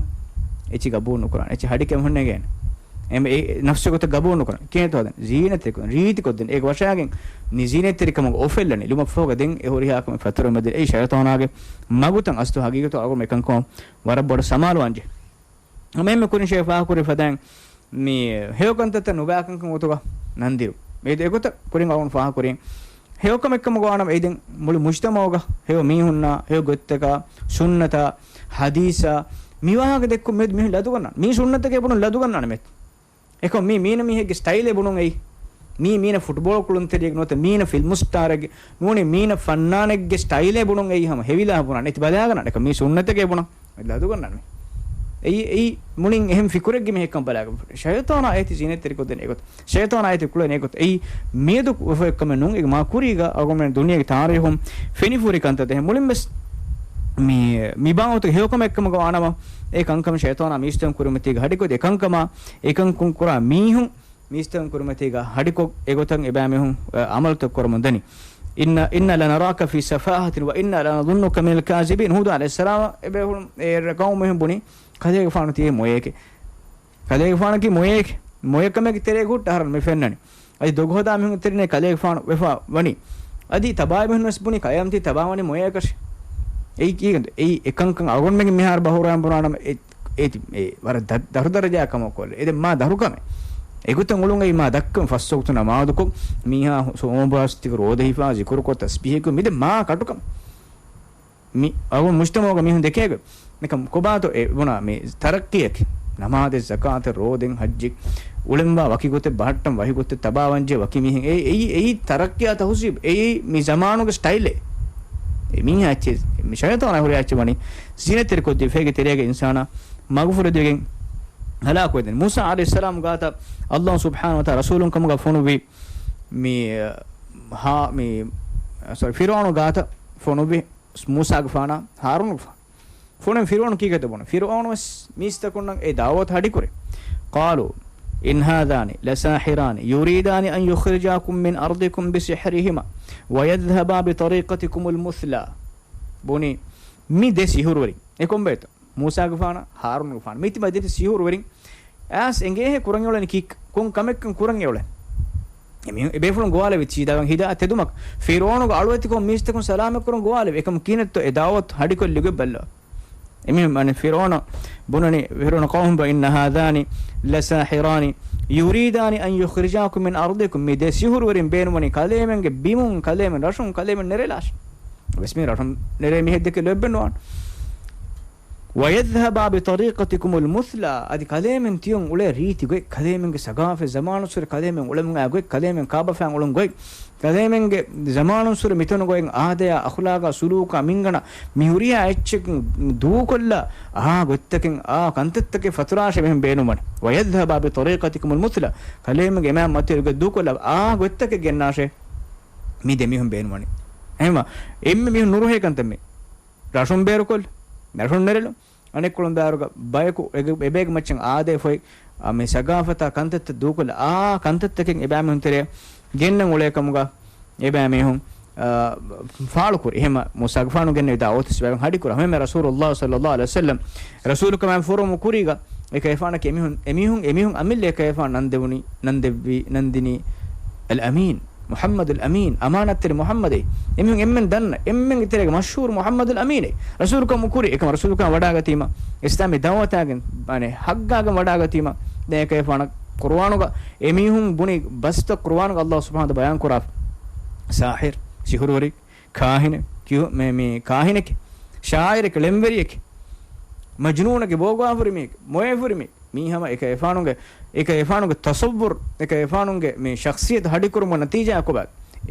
އެއްޗެއް ގަބޫލު ނުކުރާނެ. އެއްޗެއް ހަޑި ކެމެހުންނޭގެން. އެމެ އެ ނަފްސުގެ ގޮތަށް ގަބޫލު ނުކުރަން. ކިޔޭތޯ ދެން؟ ޒީނަތްތެރިކޮށް، ރީތިކޮށްދޭން. އޭގެ ވަށާގެން މި ޒީނަތްތެރިކަމުގެ އޮފެއްލަނީ. ލުމަށްފަހުގަ ދެން އެ ހުރިހާ ކަމެއް ފަތުރަމެދެ. އެއީ ޝައިޠާނާގެ މަގުތައް އަސްލު ހަގީގަތު އަޅުގަނޑު އެކަންކަމަށް ވަރަށް ބޮޑަށް ސަމާލުވާންޖެ. ހަމައެހެންމެ ކުރިން ޝޭޚް ފާހަގަކުރި ފަދައިން މި ހެޔޮކަންތައްތައް ނުބައިކަންކަން ގޮތުގަ ނަންދިރު. މިއަދު އެގޮތަށް ކުރިން އަޅުގަނޑު ފާހަގަކުރިން. ހެޔޮކަމެއްކަމުގަ ވާނަމަ އެއީ ދެން މުޅި މުޖްތަމަޢުގަ ހެޔޮ މީހުންނާ، ހެޔޮ ގޮތްތަކާ، ސުންނަތާ، ހަދީސާ، މި ވާހަކަ ދެއްކުން މިއަދު މީހުން ލަދުގަންނާނެ. މީ ސުންނަތަކޭ ބުނުން ލަދުގަންނާނެ މެދު. އެކަމް މީ މީނަ މީހެއްގެ ސްޓައިލޭ ބުނުން އެއީ. މީ މީނަ ފުޓްބޯޅަ ކުޅުންތެރިއެއްގެ ނުވަތަ މީނަ ފިލްމު ސްޓާރެއްގެ ނޫނީ މީނަ ފަންނާނެއްގެ ސްޓައިލޭ ބުނުން އެއީ ހަމަ ހެވިލާ ބުނާނެ. އެތި ބަލާގަންނާނެ. އެކަމް މީ ސުންނަތެކޭ ބުނަން. ލަދުގަންނާނެ. އެއީ، އެއީ މުޅިން އެހެން ފިކުރެއްގެ މީހެއްކަން ބަލާގަން. ޝައިޠާނާ އޭތި ޒީނަތްތެރިކޮށްދޭނެ އެގޮތަށް. ޝައިޠާނާ އޭތި ކުޅޭނެ އެގޮތަށް. އެއީ މިއަދު އުފައެއްކަމެއް ނޫން. އެ މާ ކުރީގަ އަޅުގަނޑުމެން ދުނިޔޭގެ ތާރީހުން ފެނިފުރި ކަންތައް ދެހެން. މުޅިން ވެސް މި، މި ބާވަތުގެ ހެޔޮކަމެއްކަމުގަ ވާނަމަ، އެ ކަންކަމަށް ޝައިޠާނާ މީސްތަކުން ކުރިމަތީގަ ހަޑިކޮށްދޭ ކަންކަމާ، އެކަންކުން ކުރާ މީހުން މީސްތަކުން ކުރިމަތީގަ ހަޑިކޮށް، އެގޮތަށް އެބައިމީހުން، އަ، ޢަމަލުތައް ކުރަމުން ދަނީ. إنا، إنا لنراك في سفاهة وإنا لنظنك من الكاذبين. ހޫދު ޢަލައިހިއްސަލާމަށް އެބޭފުޅުން އެ ޤައުމު މީހުން ބުނީ، ކަލޭގެފާނު ތިޔަ މޮޔައެކޭ. ކަލޭގެފާނަކީ މޮޔައެކޭ. މޮޔަކަމެއްގެ ތެރޭގަ ހުއްޓާ އަހަރެން މި ފެންނަނީ. އަދި ދޮގުހަދާ މީހުންގެ ތެރޭނޭ ކަލޭގެފާނު ވެފަ ވަނީ. އަދި ތަބާއި މީހުން ވެސް ބުނީ ކަލޭގެފާނު ތި ތަބާ ވަނީ މޮޔައަކަށޭ. އެއީ ކީކަން، އެއީ އެކަންކަން އަޅުގަނޑުމެން މިހާރު ބަހުރާން ބުނާނަމަ އެ އޭތި އެ ވަރަށް ދަ-، ދަށު ދަރަޖައާ ކަމަކޮށްލެ. އެ ދެން މާ ދަށު ކަމެއް. އެގޮތަށް އުޅުން އެއީ މާ ދަށްކަމެއް. ފަސް ވަގުތު ނަމާދުކޮށް، މީހާ ހު-، ސޯމަވާސްތިކަ ރޯދަ ހިފާ، ޒިކުރުކޮށް، ތަސްބީހުކޮށް، މި ދެން މާ ކަޓުކަމެއް. މި އަޅުގަނޑު މުޖްތަމަޢުގަ މީހުން ދެކޭ މިކަން ކޮބާތޯ އެ ބުނާ މި ތަރައްޤީއަކީ؟ ނަމާދެއް، ޒަކާތެއް، ރޯދައެއް، ޙައްޖެއް، އުޅެންވާ ވަކި ގޮތެއް، ބަހައްޓަން ވަކި ގޮތެއް، ތަބާވަންޖެ ވަކި މީހެއް. އެއީ، އެއީ، އެއީ ތަރައްޤީއާ ތަހުޒީބު. އެއީ މި ޒަމާނުގެ ސްޓައިލެއް. އެ މީހާ އެއްޗެއް، މި ޝައިޠާނާ ހުރިހާ އެއްޗެއް ވަނީ ޒީނަތްތެރިކޮށްދީފަ އޭގެ ތެރޭގަ އިންސާނާ މަގުފުރެދިގެން ހަލާކުވެދެން. މޫސާ ޢަލައިހިއްސަލާމް ގާތަށް ﷲ ސުބްޙާނަހޫ ވަތަޢާލާ ރަސޫލުން ކަމުގަ ފޮނުއްވި މި، ހާ، މި، ސޮރީ، ފިރުޢައުނު ގާތަށް ފޮނުއްވި މޫސާގެފާނާ ހާރޫނުގެފާނު. ފޮނުވި ފިރުޢައުނު ކީކޭތޯ ބުނު. ފިރުޢައުނު ވެސް މީސްތަކުންނަށް އެ ދަޢުވަތު ހަޑިކުރި. قالوا إن هذان لساحران يريدان أن يخرجاكم من أرضكم بسحرهما ويذهبا بطريقتكم المثلى. ބުނީ، މި ދެ ސިހުރުވެރިން. އެ ކޮންބައެއްތޯ؟ މޫސާގެފާނާ، ހާރޫނުގެފާނާ. މި ތިމާ ދެ ސިހުރުވެރިން. އައިސް އެނގޭހޭ ކުރަން އެއުޅެނީ ކީއްކަ-، ކޮން ކަމެއްކަން ކުރަން އެއުޅެނީ؟ އެ މީހުން، އެ ބޭފުޅުން ގޮވާލެވި ސީދާގަން ހިދާޔަތް ތެދުމަކަށް. ފިރުޢައުނުގެ އަޅުވެތިކޮށް މީސްތަކުން ސަލާމަތްކުރަން ގޮވާލެވި. އެކަމަކު ކިހިނެއްތޯ އެ ދަޢުވަތު ހަޑިކޮށްލި ގޮތް ބައްލަވާ. އެމީހުން، އަނެއް ފިރުޢައުނަށް ބުނަނީ، ފިރުޢައުނު ޤައުމު ބަ، إن هذان لساحران يريدان أن يخرجاكم من أرضكم. މި ދެ ސިހުރުވެރިން ބޭނުންވަނީ ކަލޭމެންގެ ބިމުން، ކަލޭމެން ރަށުން، ކަލޭމެން ނެރެލާށޭ. ވެސް މި ރަށުން ނެރޭ މީހެއް ދެކެ ލޯތްބެއް ނުވާނެ. ويذهبا بطريقتكم المثلى. އަދި ކަލޭމެން ތިޔަން އުޅޭ ރީތި ގޮތް، ކަލޭމެންގެ ސަގާފަތް، ޒަމާނުއްސުރެ ކަލޭމެން އުޅެމުން އާ ގޮތް، ކަލޭމެން ކާބަފައިން އުޅުން ގޮތް، ކަލޭމެންގެ ޒަމާނުއްސުރެ މިތަނުގައި އާދަޔާ، އަޚުލާގާ، ސުލޫކާ، މިންގަނޑާ، މި ހުރިހާ އެއްޗެއް ދޫކޮށްލާ، އާ ގޮތްތަކެއް، އާ ކަންތައްތަކެއް ފަތުރާށޭ މީހުން ބޭނުންވަނީ. ويذهبا بطريقتكم المثلى. ކަލޭމެންގެ އެމާ މަތިވެރި ގޮތް ދޫކޮށްލާ، އާ ގޮތްތަކެއް ގެންނާށޭ. މި ދެ މީހުން ބޭނުންވަނީ. އެހެންވީމަ، އެންމެ މީހުން ނުރުހޭ ކަންތައް މީ. ރަށުން ބޭރުކޮށްލުން، ރަށުން ނެރެލުން. އަނެއްކޮޅުން ބާރުގަ ބަޔަކު އެގ-، އެބޭގެ މައްޗަށް އާދައެއް ފޮތް، އަ، މި ސަގާފަތާ ކަންތައްތައް ދޫކޮށްލާ، އާ ކަންތައްތަކެއް އެބައިމީހުން ތެރެއަށް ގެންނަން އުޅޭ ކަމުގަ އެބައިމީހުން، އަ، ފާޅުކުރި. އެހެންމަ މޫސާގެފާނު ގެންނެވި ދަޢުވަތު ސިބައިގެން ހަޑިކުރާ. ހަމައެހެންމެ ރަސޫލުﷲ ޞައްލަﷲ ޢަލައިހި ވަސައްލަމް ރަސޫލުކަމާ ފުރުމު ކުރީގަ އެކަލޭފާނަކީ އެމީހުން، އެމީހުން، އެމީހުން އަމިއްލަ އެކަލޭފާނު ނަން ދެވުނީ، ނަން ދެއްވީ، ނަން ދިނީ އަލްއަމީން. މުޙައްމަދުލް އަމީން، އަމާނަތްތެރި މުޙައްމަދޭ. އެމީހުން އެންމެން ދަންނަ، އެންމެންގެ ތެރޭގަ މަޝްހޫރު މުޙައްމަދުލް އަމީނޭ. ރަސޫލުކަމު ކުރި، އެކަމަ ރަސޫލުކަމަށް ވަޑާގަތީމަ، އިސްލާމީ ދަޢުވަތާގެން، އަނެއް ޙައްޤާގެން ވަޑާގަތީމަ، ދެން އެކަލޭފާނަށް ޤުރުއާނުގަ އެމީހުން ބުނި ބަސްތައް ޤުރުއާނުގަ ﷲ ސުބްޙާނަހޫ ވަތަޢާލާ ބަޔާން ކުރާ، ސާޙިރު، ސިހުރުވެރި، ކާހިނެއް، ކިހު-، މެ-، މި ކާހިނެކޭ، ޝާޢިރެކޭ، ޅެންވެރިއެކޭ، މަޖްނޫނެކޭ، ބޯގާފުރި މީހެކޭ، މޮޔަފުރި މީހެކޭ. މީ ހަމަ އެކަލޭފާނުގެ، އެކަލޭފާނުގެ ތަޞައްވުރު، އެކަލޭފާނުގެ މި ޝަޚްޞިއްޔަތު ހަޑިކުރުމުގެ ނަތީޖާއަކީ ކޮބާ؟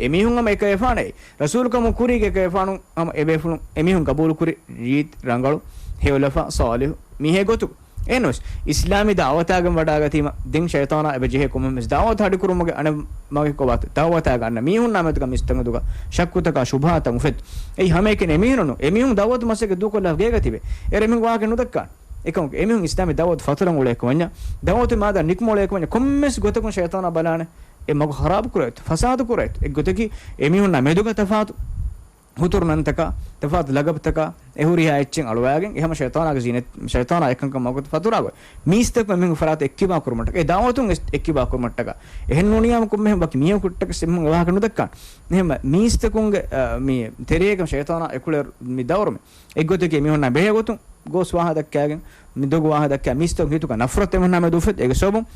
އެމީހުން ހަމަ އެކަލޭފާނޭ. ރަސޫލުކަމު ކުރީގެ އެކަލޭފާނު ހަމަ އެބޭފުޅުން އެމީހުން ގަބޫލުކުރި ރީތި ރަނގަޅު ހެޔޮލަފާ ޞާލިޙު މީހެއް ގޮތުގަ. އެހެންނަމަވެސް، އިސްލާމީ ދަޢުވަތާގެން ވަޑާގަތީމަ، ދެން ޝައިޠާނާ އެބަ ޖެހޭ ކޮންމެވެސް ދަޢުވަތު ހަޑިކުރުމުގެ އަނެއް މަގެއް ކޮބާތޯ؟ ދަޢުވަތާގެ އަންނަ މީހުންނާ މެދުގަ މީސްތަކުން މެދުގަ ޝައްކުތަކާ ޝުބުހާތައް އުފެދުން. އެއީ ހަމައެކަނި އެމީހުންނު، އެމީހުން ދަޢުވަތު މަސައްކަތް ދޫކޮށްލާ ގޭގަ ތިބޭ. އޭރު އެމީހުން ވާހަކަ ނުދައްކާނެ. އެކަމަކު އެމީހުން އިސްލާމީ ދަޢުވަތު ފަތުރަން އުޅޭކަމަށް ވަންޏާ، ދަޢުވަތު މާދަށް ނިކުމެ އުޅޭކަމަށް ވަންޏާ، ކޮންމެސް ގޮތަކުން ޝައިޠާނާ ބަލާނެ އެ މަގު ޚަރާބު ކުރައްވައިފަ، ފަސާދަ ކުރައްވައިފަ. އެއްގޮތަކީ އެމީހުންނާ މެދުގަ ތަފާތު ހުތުރު ނަންތަކާ، ތަފާތު ލަގަބުތަކާ، އެ ހުރިހާ އެއްޗެއް އަޅުވާގެން، އެ ހަމަ ޝައިޠާނާގެ ޒީނަތް، ޝައިޠާނާ އެކަންކަން މަގުތައް ފަތުރާގޮތް. މީސްތަކުން އެމީހުން ފަރާތަށް އެއްކިބާ ކުރުމަށްޓަކާ، އެ ދަޢުވަތުން އެސް-، އެއްކިބާ ކުރުމަށްޓަކާ. އެހެން ނޫނިއްޔާމު ކޮންމެހެން ވަކި މީހަކު ހުއްޓަކަސް އެމީހުން އެ ވާހަކަ ނުދައްކާނެ. އެހެން މީސްތަކުންގެ، އަ، މި ތެރޭގަ ޝައިޠާނާ އެކުލެ މި ދައުރުމެ. އެއްގޮތަކީ އެމީހުންނާ ބެހޭ ގޮތުން ގޯސް ވާހަ ދައްކާގެން، މި ދޮގު ވާހަ ދައްކާ މީސްތަކުން ހިތުގަ ނަފްރަތު އެމީހުންނާ މެދު އުފެދި. އޭގެ ސަބަބުން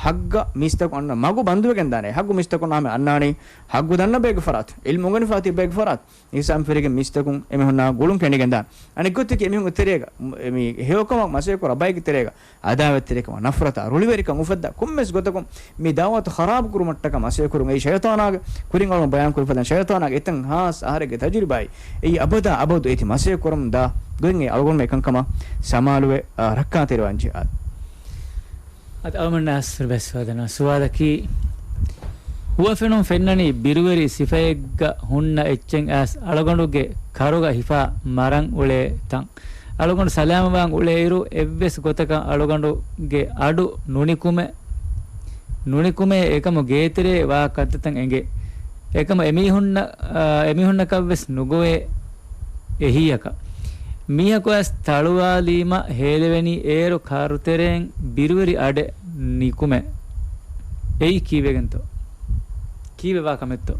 ޙައްޤަށް މީސްތަކުން އަންނަ މަގު ބަންދުވެގެން ދާނެ. ޙައްޤު މީސްތަކުންނާ މެ އަންނާނީ ޙައްޤު ދަންނަ ބައެއްގެ ފަރާތުން، ޢިލްމު އުނގެނިފާ ތިއްބައެއްގެ ފަރާތުން. އިސްލާމް ފިރިގެން މީސްތަކުން އެމީހުންނާ ގުޅުން ކެނޑިގެން ދާނެ. އަނެއް ގޮތަކީ އެމީހުންގެ ތެރޭގަ މު-، މި ހެޔޮކަމަށް މަސައްކަތް ކުރާ ބައެއްގެ ތެރޭގަ އަދާވަތްތެރިކަމާ، ނަފްރަތާ، ރުޅިވެރިކަން އުފައްދާ ކޮންމެސް ގޮތަކުން މި ދަޢުވަތު ޚަރާބު ކުރުމަށްޓަކާ މަސައްކަތް ކުރުން. އެއީ ޝައިޠާނާގެ ކުރިން އަޅުގަނޑު ބަޔާން ކުރި ފަދަ ޝައިޠާނާގެ އެތަން ހާސް އަހަރެއްގެ ތަޖުރިބާއި. އެއީ އަބަދާ އަބަދު އޭތި މަސައްކަތް ކުރަމުން ދާ ގޮތް. އެ އަޅުގަނޑުމެން އެކަންކަމާ ސަމާލުވެ، އާ، ރައްކާތެރިވާން ޖެހާ. އަދި އަޅުގަނޑު އަސްރު ބެސް ވަދަނާ ސުވާލަކީ، ހުވަފެނުން ފެންނަނީ ބިރުވެރި ސިފައެއްގަ ހުންނަ އެއްޗެއް އައިސް އަޅުގަނޑުގެ ކަރުގަ ހިފާ މަރަން އުޅޭ ތަން. އަޅުގަނޑު ސަލާމަތްވާން އުޅޭއިރު، އެއްވެސް ގޮތަކަށް އަޅުގަނޑުގެ އަޑު ނުނިކުމެ، ނުނިކުމެ އެކަމު ގޭތެރޭ ވާ ކަންތައްތައް އެނގޭ. އެކަމު އެމީހުންނަށް، އާ، އެމީހުންނަކަށްވެސް ނުގޮވޭ އެހީއަކަށް. މީހަކު އައިސް ތަޅުވާލީމަ ހޭލެވެނީ އޭރު ކަރުތެރެއިން ބިރުވެރި އަޑެއް ނިކުމެ. އެއީ ކީއްވެގެންތޯ؟ ކީއްވެ ވާ ކަމެއްތޯ؟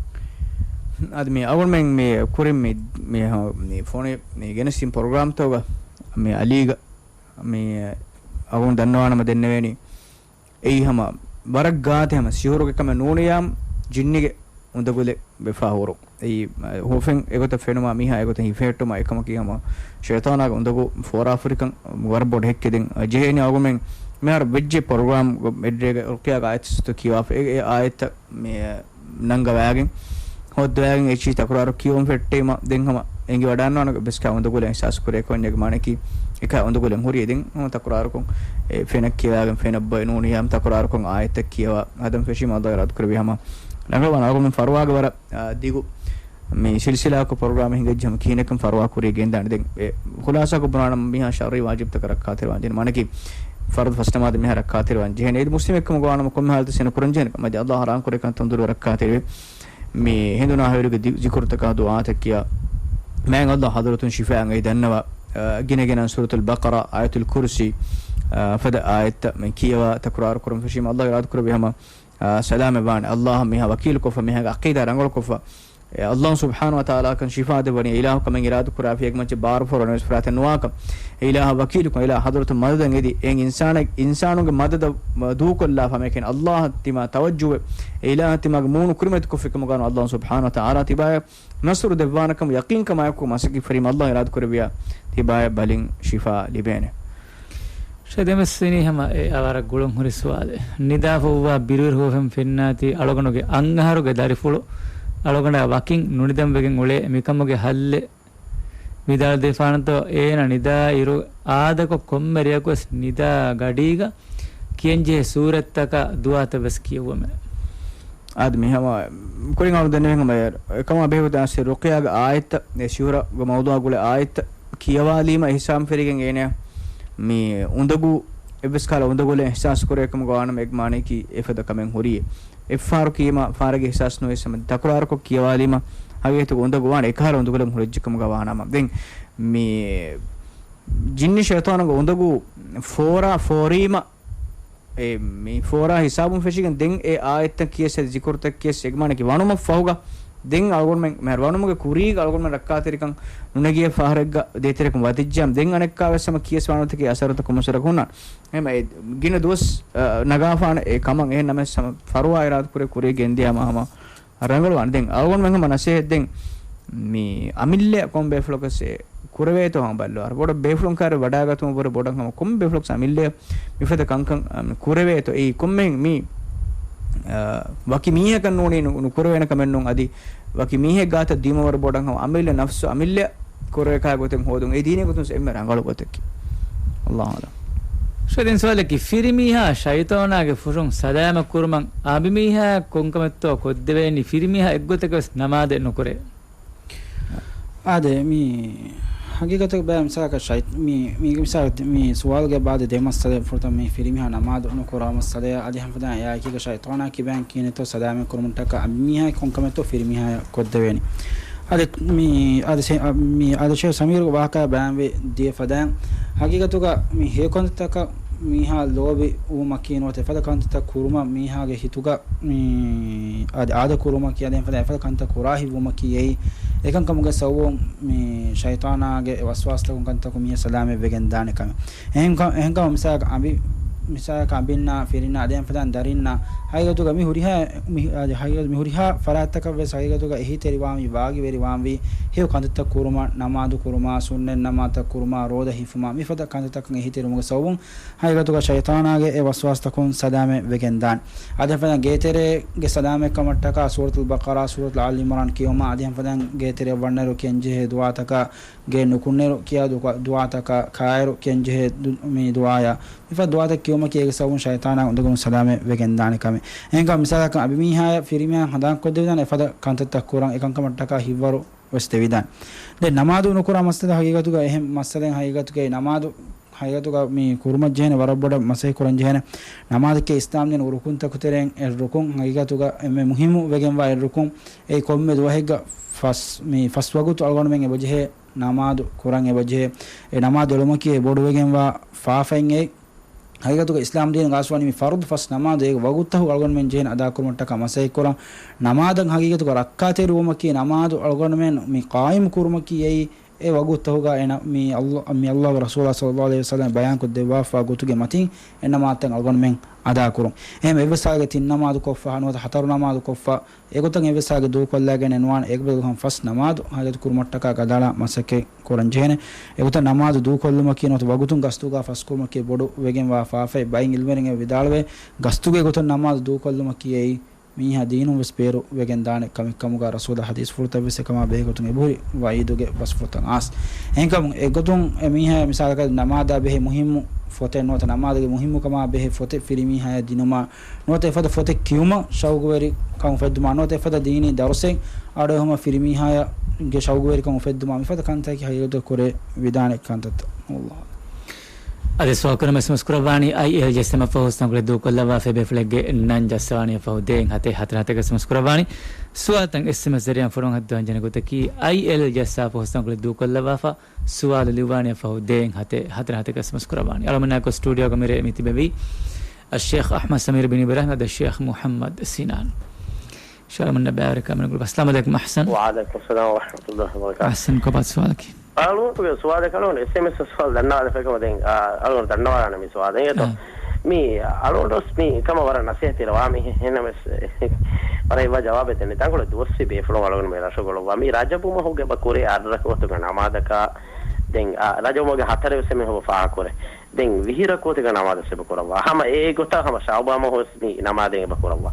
އަދި މި އަޅުގަނޑުމެން މި ކުރިން މި، މި، މި ފޯނެ މި ގެނެސްދިން ޕްރޮގްރާމްތަކުގަ މި އަލީގަ މި އަޅުގަނޑު ދަންނަވާނަމަ ދެންނެވޭނީ. އެއީ ހަމަ ވަރަށް ގާތެއް ހަމަ ސިހުރުގެ ކަމެއް ނޫނިއްޔާމު ޖިންނިގެ އުނދަގުލެއް ވެފާ ހުރުން. އެއީ، އަ، ހުވަފެން އެގޮތަށް ފެނުމާ މީހާ އެގޮތަށް ހިފެހެއްޓުމާ އެކަމަކީ ހަމަ ޝައިޠާނާގެ އުނދަގޫ ފޯރާފުރިކަން ވަރަށް ބޮޑު ހެއްކެއް ދެން. އަ، ޖެހޭނީ އަޅުގަނޑުމެން މިހާރު ވެއްޖެ ޕްރޮގްރާމް އެއްރޭގަ ރުޤިޔާގެ އާޔަތްތައް ކިޔަވާފަ އެ، އެ އާޔަތްތައް މި، އަ، ނަންގަވާގެން ހޯއްދަވާގެން އެއްޗިހި ތަކުރާރު ކިޔަވަން ފެއްޓީމަ ދެން ހަމަ އެނގިވަޑާންވާނެ ބެސް ކާ އުނދަގުލެއް އިޙްސާސް ކުރޭ ކޮންޏެއްގެ މާނައަކީ އެކާ އުނދަގުލެއް ހުރި ދެން ހަމަ ތަކުރާރުކޮށް އެ ފެނަށް ކިޔަވާގެން ފެނަށް ބޮއެ ނޫނިއްޔާމު ތަކުރާރުކޮށް އާޔަތްތައް ކިޔަވާ ހަދަން ފެށީމަ އައްލާހު އިރާދަ ކުރެއްވި ހަމަ ރަނގަޅުވާނެ. އަޅުގަނޑުމެން ފަރުވާގެ ވަރަށް، އާ، ދިގު މި ސިލްސިލާއަކު ޕްރޮގްރާމެއް ހިނގައްޖެ ހަމަ ކިހިނެއްކަން ފަރުވާ ކުރިޔަށް ގެންދާނެ. ދެން އެ ޚުލާސާކޮށް ބުނާނަމަ މީހާ ޝަރުޢީ ވާޖިބުތަކަށް ރައްކާތެރިވާން ޖެހޭނެ. ފަރުޟު ފަސް ނަމާދު މީހާ ރައްކާތެރިވާން ޖެހޭނެ. އޭތި މުސްލިމެއްކަމުގަ ވާނަމަ ކޮންމެ ހާލަތެއް ސިނަ ކުރަން ޖެހޭނެ. މަޖި އައްލާހު ޙަރާމް ކުރޭ ކަންތައް ދުރު ރައްކާތެރިވެ. މި ހިނދު ނާހިލުގެ ދި-، ޒިކުރުތަކާ ދުޢާތައް ކިޔާ، މާތް އައްލާހު ޙަޟްރަތުން ޝިފާއަށް އެ ދަންނަވާ، އަ، ގިނަ ގިނައިން ސޫރަތުލް ބަޤަރާ، އާޔަތުލް ކުރުސީ، އަ، ފަދަ އާޔަތްތައް މި ކިޔަވާ ތަކުރާރު ކުރަން ފެށީމަ އައްލާހު އިރާދަ ކުރެއްވި ހަމަ، އަ، ސަލާމަތް ވާނެ. އައްލާހަށް މީހާ ވަކީލުކޮށްފަ، މީހާގެ ޢަޤީދާ ރަނގަޅުކޮށްފަ، އެ އައްލާހު ސުބްޙާނަހު ވަ ތަޢާލާ ކަން ޝިފާ ދެއްވަނީ، އެ އިލާހު ކަމެއް އިރާދަ ކުރާފި އެކަމަށް ބާރު ފޮރުވަނީ ވެސް ފަރާތެއް ނުވާކަން، އެ އިލާހަށް ވަކީލުކޮށް، އެ އިލާހު ޙަޟްރަތުން މަދަދަށް އެދި، އެހެން އިންސާނެއް، އިންސާނުންގެ މަދަދަށް ދޫކޮށްލާފަ މިކަން އައްލާހަށް ތިމާ ތަވައްޖޫވެ، އެ އިލާހަށް ތިމާގެ މޫނު ކުރިމަތި ކޮށްފި ކަމުގަ ވާނަމަ އައްލާހު ސުބްޙާނަހު ވަ ތަޢާލާ ތިބާޔަށް ނަޞްރު ދެއްވާނެކަމަށް ޔަޤީންކަމާއެކު މަސައްކަތް ކުރީމަ އައްލާހު އިރާދަ ކުރެއްވިޔާ ތިބާޔަށް ބަލިން ޝިފާ ލިބޭނެ. ޝައިޚް ދެމަސް ވަނީ ހަމަ އެ ވަރަށް ގުޅުން ހުރި ސުވާލެއް. ނިދާފަ އޮއްވާ ބިރުވެރި ހުވަފެން ފެންނާތީ އަޅުގަނޑުގެ އަންއަހަރުގެ ދަރިފުޅު އަޅުގަނޑާ ވަކިން ނުނިދަން ވެގެން އުޅޭ. މިކަމުގެ ހައްލެއް ވިދާޅު ދެއްވާނެތޯ؟ އޭނަ ނިދާ އިރު އާދަކޮށް ކޮންމެ ރެޔަކުވެސް ނިދާ ގަޑީގަ ކިޔަންޖެހޭ ސޫރަތްތަކާ ދުޢާތައް ވެސް ކިޔެއްވުމެވެ. އާދެ، މި ހަމަ ކުރިން އަޅު ދެންނެވި ހަމަ އެކަމާ ބެހޭގޮތަށް އައިސް ރުޤިޔާގެ އާޔަތްތައް، އެ ސިހުރުގެ މައުޟޫޢާ ގުޅޭ އާޔަތްތައް ކިޔަވާލީމަ އިޙްސާން ފެށިގެން އޭނަ މި އުނދަގޫ އެއްވެސް ކަހަލަ އުނދަގުލެއް އިޙްސާސް ކުރޭ ކަމުގަ ވާނަމަ އޭގެ މާނައަކީ އެފަދަ ކަމެއް ހުރި. އެއްފަހަރު ކީމަ ފަހަރެއްގެ އިޙްސާސް ނުވެސް ހަމަ ތަކުރާރުކޮށް ކިޔަވާލީމަ ހަގީގަތުގަ އުނދަގޫ ވާނެ އެކަހަލަ އުނދަގުލެއް ހުރެއްޖެ ކަމުގަ ވާނަމަ. ދެން މި ޖިންނި ޝައިޠާނުގެ އުނދަގޫ ފޯރާ ފޯރީމަ އެ މި ފޯރާ ހިސާބުން ފެށިގެން ދެން އެ އާޔަތްތައް ކިޔަސް އެ ޒިކުރުތައް ކިޔަސް އެގެ މާނައަކީ ވަނުމަށް ފަހުގަ ދެން އަޅުގަނޑުމެން މިހާރު ވަނުމުގެ ކުރީގަ އަޅުގަނޑުމެން ރައްކާތެރިކަން ނުނެގިޔަ ފަހަރެއްގަ ދޭތެރެކަން ވަދެއްޖެއްޔާ ދެން އަނެއްކާވެސް ހަމަ ކިޔަސް ވާނަމަ އެއްޗެއް އަސަރުތައް ކޮންމެސް ވަރަކަށް ހުންނާނެ. އެހެން އެ ގިނަ ދުވަސް، އަ، ނަގާފާނެ އެ ކަމަށް އެހެން ނަމަވެސް ހަމަ ފަރުވާ އިރާދަ ކުރޭ ކުރީގަ ގެންދިޔާމަ ހަމަ ރަނގަޅުވާނެ. ދެން އަޅުގަނޑުމެން ހަމަ ނަސޭހަތް ދެން މި އަމިއްލަ ކޮން ބޭފުޅަކަސް އެ ކުރެވޭތޯ ހަމަ ބައްލަވާ. ވަރަށް ބޮޑަށް ބޭފުޅުން ކާރި ވަޑާގަތުމަށް ވުރެ ބޮޑަށް ހަމަ ކޮން ބޭފުޅަކަސް އަމިއްލަ މިފަދަ ކަންކަން، އަ، މި ކުރެވޭތޯ. އެއީ ކޮންމެހެން މި، އަ، ވަކި މީހަކަށް ނޫނީ ނު-، ނުކުރެވޭނެ ކަމެއް ނޫން. އަދި ވަކި މީހެއް ގާތަށް ދިޔުމަށް ވަރަށް ބޮޑަށް ހަމަ އަމިއްލަ ނަފްސު އަމިއްލަ ކުރެވޭ ކަހަލަ ގޮތެއް ހޯދުން. އެ ދީނީ ގޮތުން އެންމެ ރަނގަޅު ގޮތަކީ. އައްލާހު އަޢުލަމް. ޝައިޚް ދެން ސުވާލަކީ، ފިރިމީހާ ޝައިޠާނާގެ ފުށުން ސަލާމަތް ކުރުމަށް އަނބިމީހާ ކޮންކަމެއްތޯ ކޮށްދެވޭނީ؟ ފިރިމީހާ އެއްގޮތަކަށް ވެސް ނަމާދެއް ނުކުރޭ. އާދެ، މި ހަގީގަތަކަށް ބައި މިސާލަކަށް ޝައި-، މި، މީގެ މިސާލު މި ސުވާލުގެ ބާދެ ދެ މައްސަލަ ފުރަތަމަ މި ފިރިމީހާ ނަމާދު ނުކުރާ މައްސަލަ އަދި ހަމަ ފަދަ އެއާއެކީގަ ޝައިޠާނާ ކިބައިން ކިޔަނީތޯ ސަލާމަތް ކުރުމަށްޓަކާ އަނބިމީހާ ކޮންކަމެއްތޯ ފިރިމީހާ ކޮށްދެވޭނީ. އަދި މި އަދި ސެ-، އަ، މި އަދި ޝޭޚް ސަމީރުގެ ވާހަކަ ބަޔާންވެ ދިޔަ ފަދައިން، ހަގީގަތުގަ މި ހެޔޮ ކަންތައްތަކަށް މީހާ ލޯބި ވުމަކީ ނުވަތަ އެފަދަ ކަންތައްތައް ކުރުމަށް މީހާގެ ހިތުގަ މި އަދި އާދަ ކުރުމަކީ އަދި އެފަދަ، އެފަދަ ކަންތައް ކުރާ ހިތްވުމަކީ އެއީ އެކަންކަމުގެ ސަބަބުން މި ޝައިޠާނާގެ ވަސްވާސްތަކުން ކަންތަކުން މީހާ ސަލާމަތް ވެގެން ދާނެ ކަމެއް. އެހެންކަ-، އެހެންކަމަށް މިސާލަކަށް އަނބި-، މިސާލަކަށް އަނބިންނާ، ފިރިންނާ، އަދި އެފަދައިން ދަރިންނާ ހަގީގަތުގަ މި ހުރިހާ، މި، އަދި ހަގީގަތު މި ހުރިހާ ފަރާތްތަކަށް ވެސް ހަގީގަތުގަ އެހީތެރިވާންވީ، ވާގިވެރިވާންވީ، ހެޔޮ ކަންތައްތައް ކުރުމަށް، ނަމާދު ކުރުމާ، ސުންނަތް ނަމާދުތައް ކުރުމާ، ރޯދަ ހިފުމާ، މިފަދަ ކަންތައްތަކަށް އެހީތެރިވުމުގެ ސަބަބުން ހަގީގަތުގަ ޝައިޠާނާގެ އެ ވަސްވާސްތަކުން ސަލާމަތް ވެގެން ދާނެ. އަދި އެފަދައިން ގޭތެރޭގެ ސަލާމަތްކަމަށްޓަކާ ސޫރަތުލް ބަޤަރާ، ސޫރަތުލް އާލި އިމްރާން ކިޔުމާ، އަދި އެފަދައިން ގޭތެރެއަށް ވަންނައިރު ކިޔަންޖެހޭ ދުޢާތަކާ، ގޭ ނުކުންނައިރު ކިޔާ ދުޢާ-، ދުޢާތަކާ، ކާއިރު ކިޔަންޖެހޭ ދު-، މި ދުޢާޔާ، މިފަދަ ދުޢާތައް ކިޔުމަކީ އޭގެ ސަބަބުން ޝައިޠާނާ އުނދަގޫން ސަލާމަތް ވެގެން ދާނެ ކަމެއް. އެހެންކަމުން މިސާލަކަށް އަނބިމީހާޔަށް ފިރިމީހާ ހަނދާންކޮށްދެވިދާނެ އެފަދަ ކަންތައްތައް ކުރަން، އެކަންކަމަށްޓަކާ ހިތްވަރު ވެސް ދެވިދާނެ. ދެން ނަމާދު ނުކުރާ މައްސަލަ ހަގީގަތުގަ އެހެން މައްސަލައެއް ހަގީގަތުގައި ނަމާދު، ހަގީގަތުގަ މި ކުރުމަށް ޖެހޭނެ ވަރަށް ބޮޑަށް މަސައްކަތް ކުރަން ޖެހޭނެ. ނަމާދަކީ އިސްލާމް ދީނުގެ ރުކުންތަކު ތެރެއިން އެއް ރުކުން، ހަގީގަތުގަ އެންމެ މުހިއްމު ވެގެންވާ އެއް ރުކުން. އެއީ ކޮންމެ ދުވަހެއްގަ ފަސް، މި ފަސް ވަގުތު އަޅުގަނޑުމެން އެބަޖެހޭ ނަމާދު ކުރަން އެބަޖެހޭ. އެ ނަމާދު އެޅުމަކީ އެ ބޮޑުވެގެންވާ ފާފައެއް. އެއީ ހަގީގަތުގަ އިސްލާމް ދީނުގަ އަސްލު ވަނީ މި ފަރުޟު ފަސް ނަމާދު އޭގެ ވަގުތުތަކު އަޅުގަނޑުމެން ޖެހޭނެ އަދާކުރުމަށްޓަކާ މަސައްކަތް ކުރަން. ނަމާދަށް ހަގީގަތުގަ ރައްކާތެރިވުމަކީ ނަމާދު އަޅުގަނޑުމެން މި ޤާއިމު ކުރުމަކީ އެއީ އެ ވަގުތުތަކުގަ އެ ނަ-، މި ﷲ، މި ﷲގެ ރަސޫލާ ޞައްލައްލާހު ޢަލައިހި ވަސައްލަމަ ބަޔާންކޮށްދެއްވާފާ ގޮތުގެ މަތިން އެ ނަމާދުތައް އަޅުގަނޑުމެން އަދާކުރުން. އެހެން އެއްވެސް ހާލެއްގަ ތިން ނަމާދު ކޮށްފަ ނުވަތަ ހަތަރު ނަމާދު ކޮށްފަ އެގޮތަށް އެއްވެސް ހާލެއްގަ ދޫކޮށްލާގެން ނުވާނެ. އޭގެ ބަދަލު ފަސް ނަމާދު ހަގީގަތު ކުރުމަށްޓަކާ ގަދައަޅާ މަސައްކަތް ކުރަން ޖެހޭނެ. އެގޮތަށް ނަމާދު ދޫކޮށްލުމަކީ ނުވަތަ ވަގުތުން ގަސްތުގަ ފަސްކުރުމަކީ ބޮޑު ވެގެންވާ ފާފައެއް. ބައެއް ޢިލްމުވެރިން އެ ވިދާޅުވޭ، ގަސްތުގެ ގޮތުން ނަމާދު ދޫކޮށްލުމަކީ އެއީ މީހާ ދީނުން ވެސް ބޭރު ވެގެން ދާނެ ކަމެއް ކަމުގަ ރަސޫލާ ޙަދީޘްފުޅުތައް ވެސް އެކަމާ ބެހޭ ގޮތުން އެބަހުރި ވަޢީދުގެ ބަސްފުޅުތައް އާސް. އެހެންކަމުން އެގޮތުން އެ މީހާ މިސާލަކަށް ނަމާދާ ބެހޭ މުހިއްމު ފޮތެއް ނުވަތަ ނަމާދުގެ މުހިއްމުކަމާ ބެހޭ ފޮތެއް ފިރިމީހާޔަށް ދިނުމާ ނުވަތަ އެފަދަ ފޮތެއް ކިޔުމަށް ޝައުގުވެރިކަން އުފެއްދުމާ ނުވަތަ އެފަދަ ދީނީ ދަރުސެއް އަޑުއެހުމަށް ފިރިމީހާޔަށް ގެ ޝައުގުވެރިކަން އުފެއްދުމާ މިފަދަ ކަންތަކަކީ ހަގީގަތުގަ ކުރެވިދާނެ ކަންތައްތައް. ﷲ. އަދި ސުވާލު ކުރަމުން އެސްއެމްއެސް ކުރައްވާނީ އައިއެލް ޖެއްސަމަށް ފަހު ހުސްތަންކޮޅެއް ދޫކޮށްލައްވާފައި ބޭފުޅެއްގެ ނަން ޖައްސަވާނީ ފަހު ދޭއް ހަތެއް ހަތަރު ހަތެއް އެސްއެމްއެސް ކުރައްވާނީ. ސުވާލުތައް އެސްއެމްއެސް ޒަރީއާ ފޮނުވަން ހައްދަވާން ޖެހޭ ގޮތަކީ އައިއެލް ޖައްސާފަ ހުސްތަންކޮޅެއް ދޫކޮށްލައްވާފަ ސުވާލު ލިޔުއްވާނީ ފަހު ދޭއް ހަތެއް ހަތަރު ހަތެއް އެސްއެމްއެސް ކުރައްވާނީ. އަޅުމެންނާއެކު ސްޓޫޑިއޯގަ މިރޭ މިތިބެވީ އައްޝޭޚް އަޙްމަދު ސަމީރު ބިން އިބްރާހިމް އަދި އައްޝޭޚް މުޙައްމަދު ސިނާން. ޝާމަންނަ ބައިވެރިކަމެއް ގުޅި. އައްސަލާމު ޢަލައިކުމް އަޙްސަން. ވަޢަލައިކުމް އައްސަލާމް ވަރަޙްމަތުﷲ ވަބަރަކާތުހު. އަޙްސަން، ކޮބާ ސުވާލަކީ؟ އަޅުގަނޑުގެ ސުވާލެއް އަޅުގަނޑު އެސްއެމްއެސް ސުވާލު ދަންނަވާލަފަ ކަމަށް ދެން އަޅުގަނޑު ދަންނަވާލާނެ މި ސުވާލު. އާ. މި އަޅުގަނޑު މި ކަމަށް ވަރަށް ނަސޭހަތް ދެއްވާ މީހެއް ހެންނަމެސް ވަރަށް އެއްވާ ޖަވާބެއް ދެން ތަންކޮޅެއް ދުވަސްވީ ބޭފުޅުން އަޅުގަނޑު މި ރަށުގަ އުޅުއްވާ. މި ރަޖަބު މަހުގެ ބަ ކުރޭ އަށް ރަކުޢަތުގެ ނަމާދަކާ ދެން އާ، ރަޖަބު މަހުގެ ހަތަރެއް ވެސް މި ހޮބަ ފާހަ ކުރޭ. ދެން ވިހި ރަކުޢަތުގެ ނަމާދު ސިބަ ކުރައްވާ. ހަމަ އެ ގޮތަށް ހަމަ ޝަޢުބާން މަހު ވެސް މި ނަމާދެއް އެބަ ކުރައްވާ.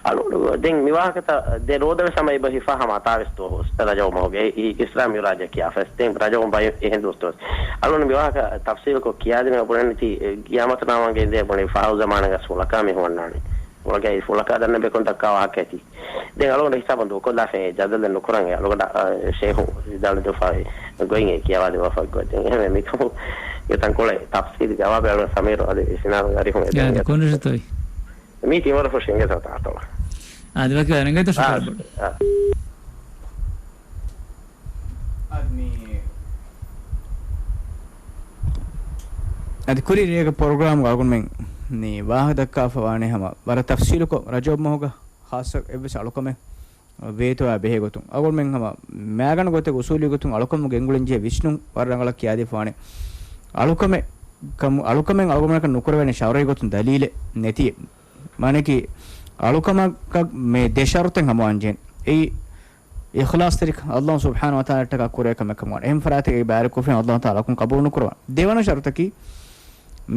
އަޅުގަނޑު ދެން މި ވާހަކަތައް ދެ ރޯދަ ވެސް ހަމަ އެބަ ހިފާ ހަމަ އަތާވެސް ދުވަހު ވެސް ރަޖަބު މަހުގެ އި-، އިސްލާމީ ރާއްޖެ ކިޔާފަ ވެސް ދެން ރަޖަބު ބައި އެހެން ދުވަސް ދުވަސް. އަޅުގަނޑު މި ވާހަކަ ތަފްސީލުކޮށް ކިޔާދިނުމަށް ބުނަނީ ތީ ގިޔާމަތު ނާމަންގެ އިނދޭ ބުނި ފަހު ޒަމާނަށް ގަސް ފުޅަކާ މި ހުވަންނާނީ. ފުޅަކާ ފުޅަކާ ދަންނަ ބެކުން ދައްކާ ވާހަކައެތީ. ދެން އަޅުގަނޑު ހިސާބަށް ދޫކޮށްލާފައި ޖަދަލެއް ނުކުރަން އެ އަޅުގަނޑަށް، އަ، ޝޭހު ވިދާޅުދެއްވާފައި ގޮތް އެ ކިޔަވާދެއްވާފަ ގޮތް. އެހެންވެ މިކަމު ތަންކޮޅެއް ތަފްސީލީ ޖަވާބެއް އަޅުގަނޑު ސަމީރު އަދި ސިނާން އަރިހުން އެދެން. ކޮން ރަށުތޯއި؟ މީ ތިމަރު ފުށި އިނގޭ ސަތާ އަތޮޅަށް. އާ، ދެ ވަކި ވަރަށް އިނގޭތޯ ޝުކުރު ބޮޑު. އާ. އަދި މި އަދި ކުރި ރޭގެ ޕްރޮގްރާމްގަ އަޅުގަނޑުމެން މި ވާހަކަ ދައްކާފަ ވާނެ ހަމަ ވަރަށް ތަފްސީލުކޮށް ރަޖަބު މަހުގަ ޚާއްޞަ އެއްވެސް އަޅުކަމެއް ވޭތޯއާ ބެހޭ ގޮތުން. އަޅުގަނޑުމެން ހަމަ މާގަނޑު ގޮތެއް އުސޫލީ ގޮތުން އަޅުކަމުގެ އެންގުޅެން ޖެހޭ ވިސްނުން ވަރަށް ރަނގަޅަށް ކިޔާދީފަ ވާނެ. އަޅުކަމެއް ކަމު-، އަޅުކަމެއް އަޅުގަނޑަކަށް ނުކުރެވޭނެ ޝަރުޢީ ގޮތުން ދަލީލެއް ނެތިއެއް. މާނައަކީ އަޅުކަމަކަށް މި ދެ ޝަރުޠެއް ހަމަވާން ޖެހޭނެ. އެއީ އިޚްލާޞްތެރިކަން، ﷲ ސުބްޙާނަހޫ ވަތަޢާލާއަށްޓަކާ ކުރޭ ކަމެއް ކަމަށް ވާނެ. އެހެން ފަރާތެއްގައި ބައިވެރިކޮށްފިން ﷲ ތަޢާލާ އަޅުކަން ޤަބޫލު ނުކުރައްވާނެ. ދެވަނަ ޝަރުޠަކީ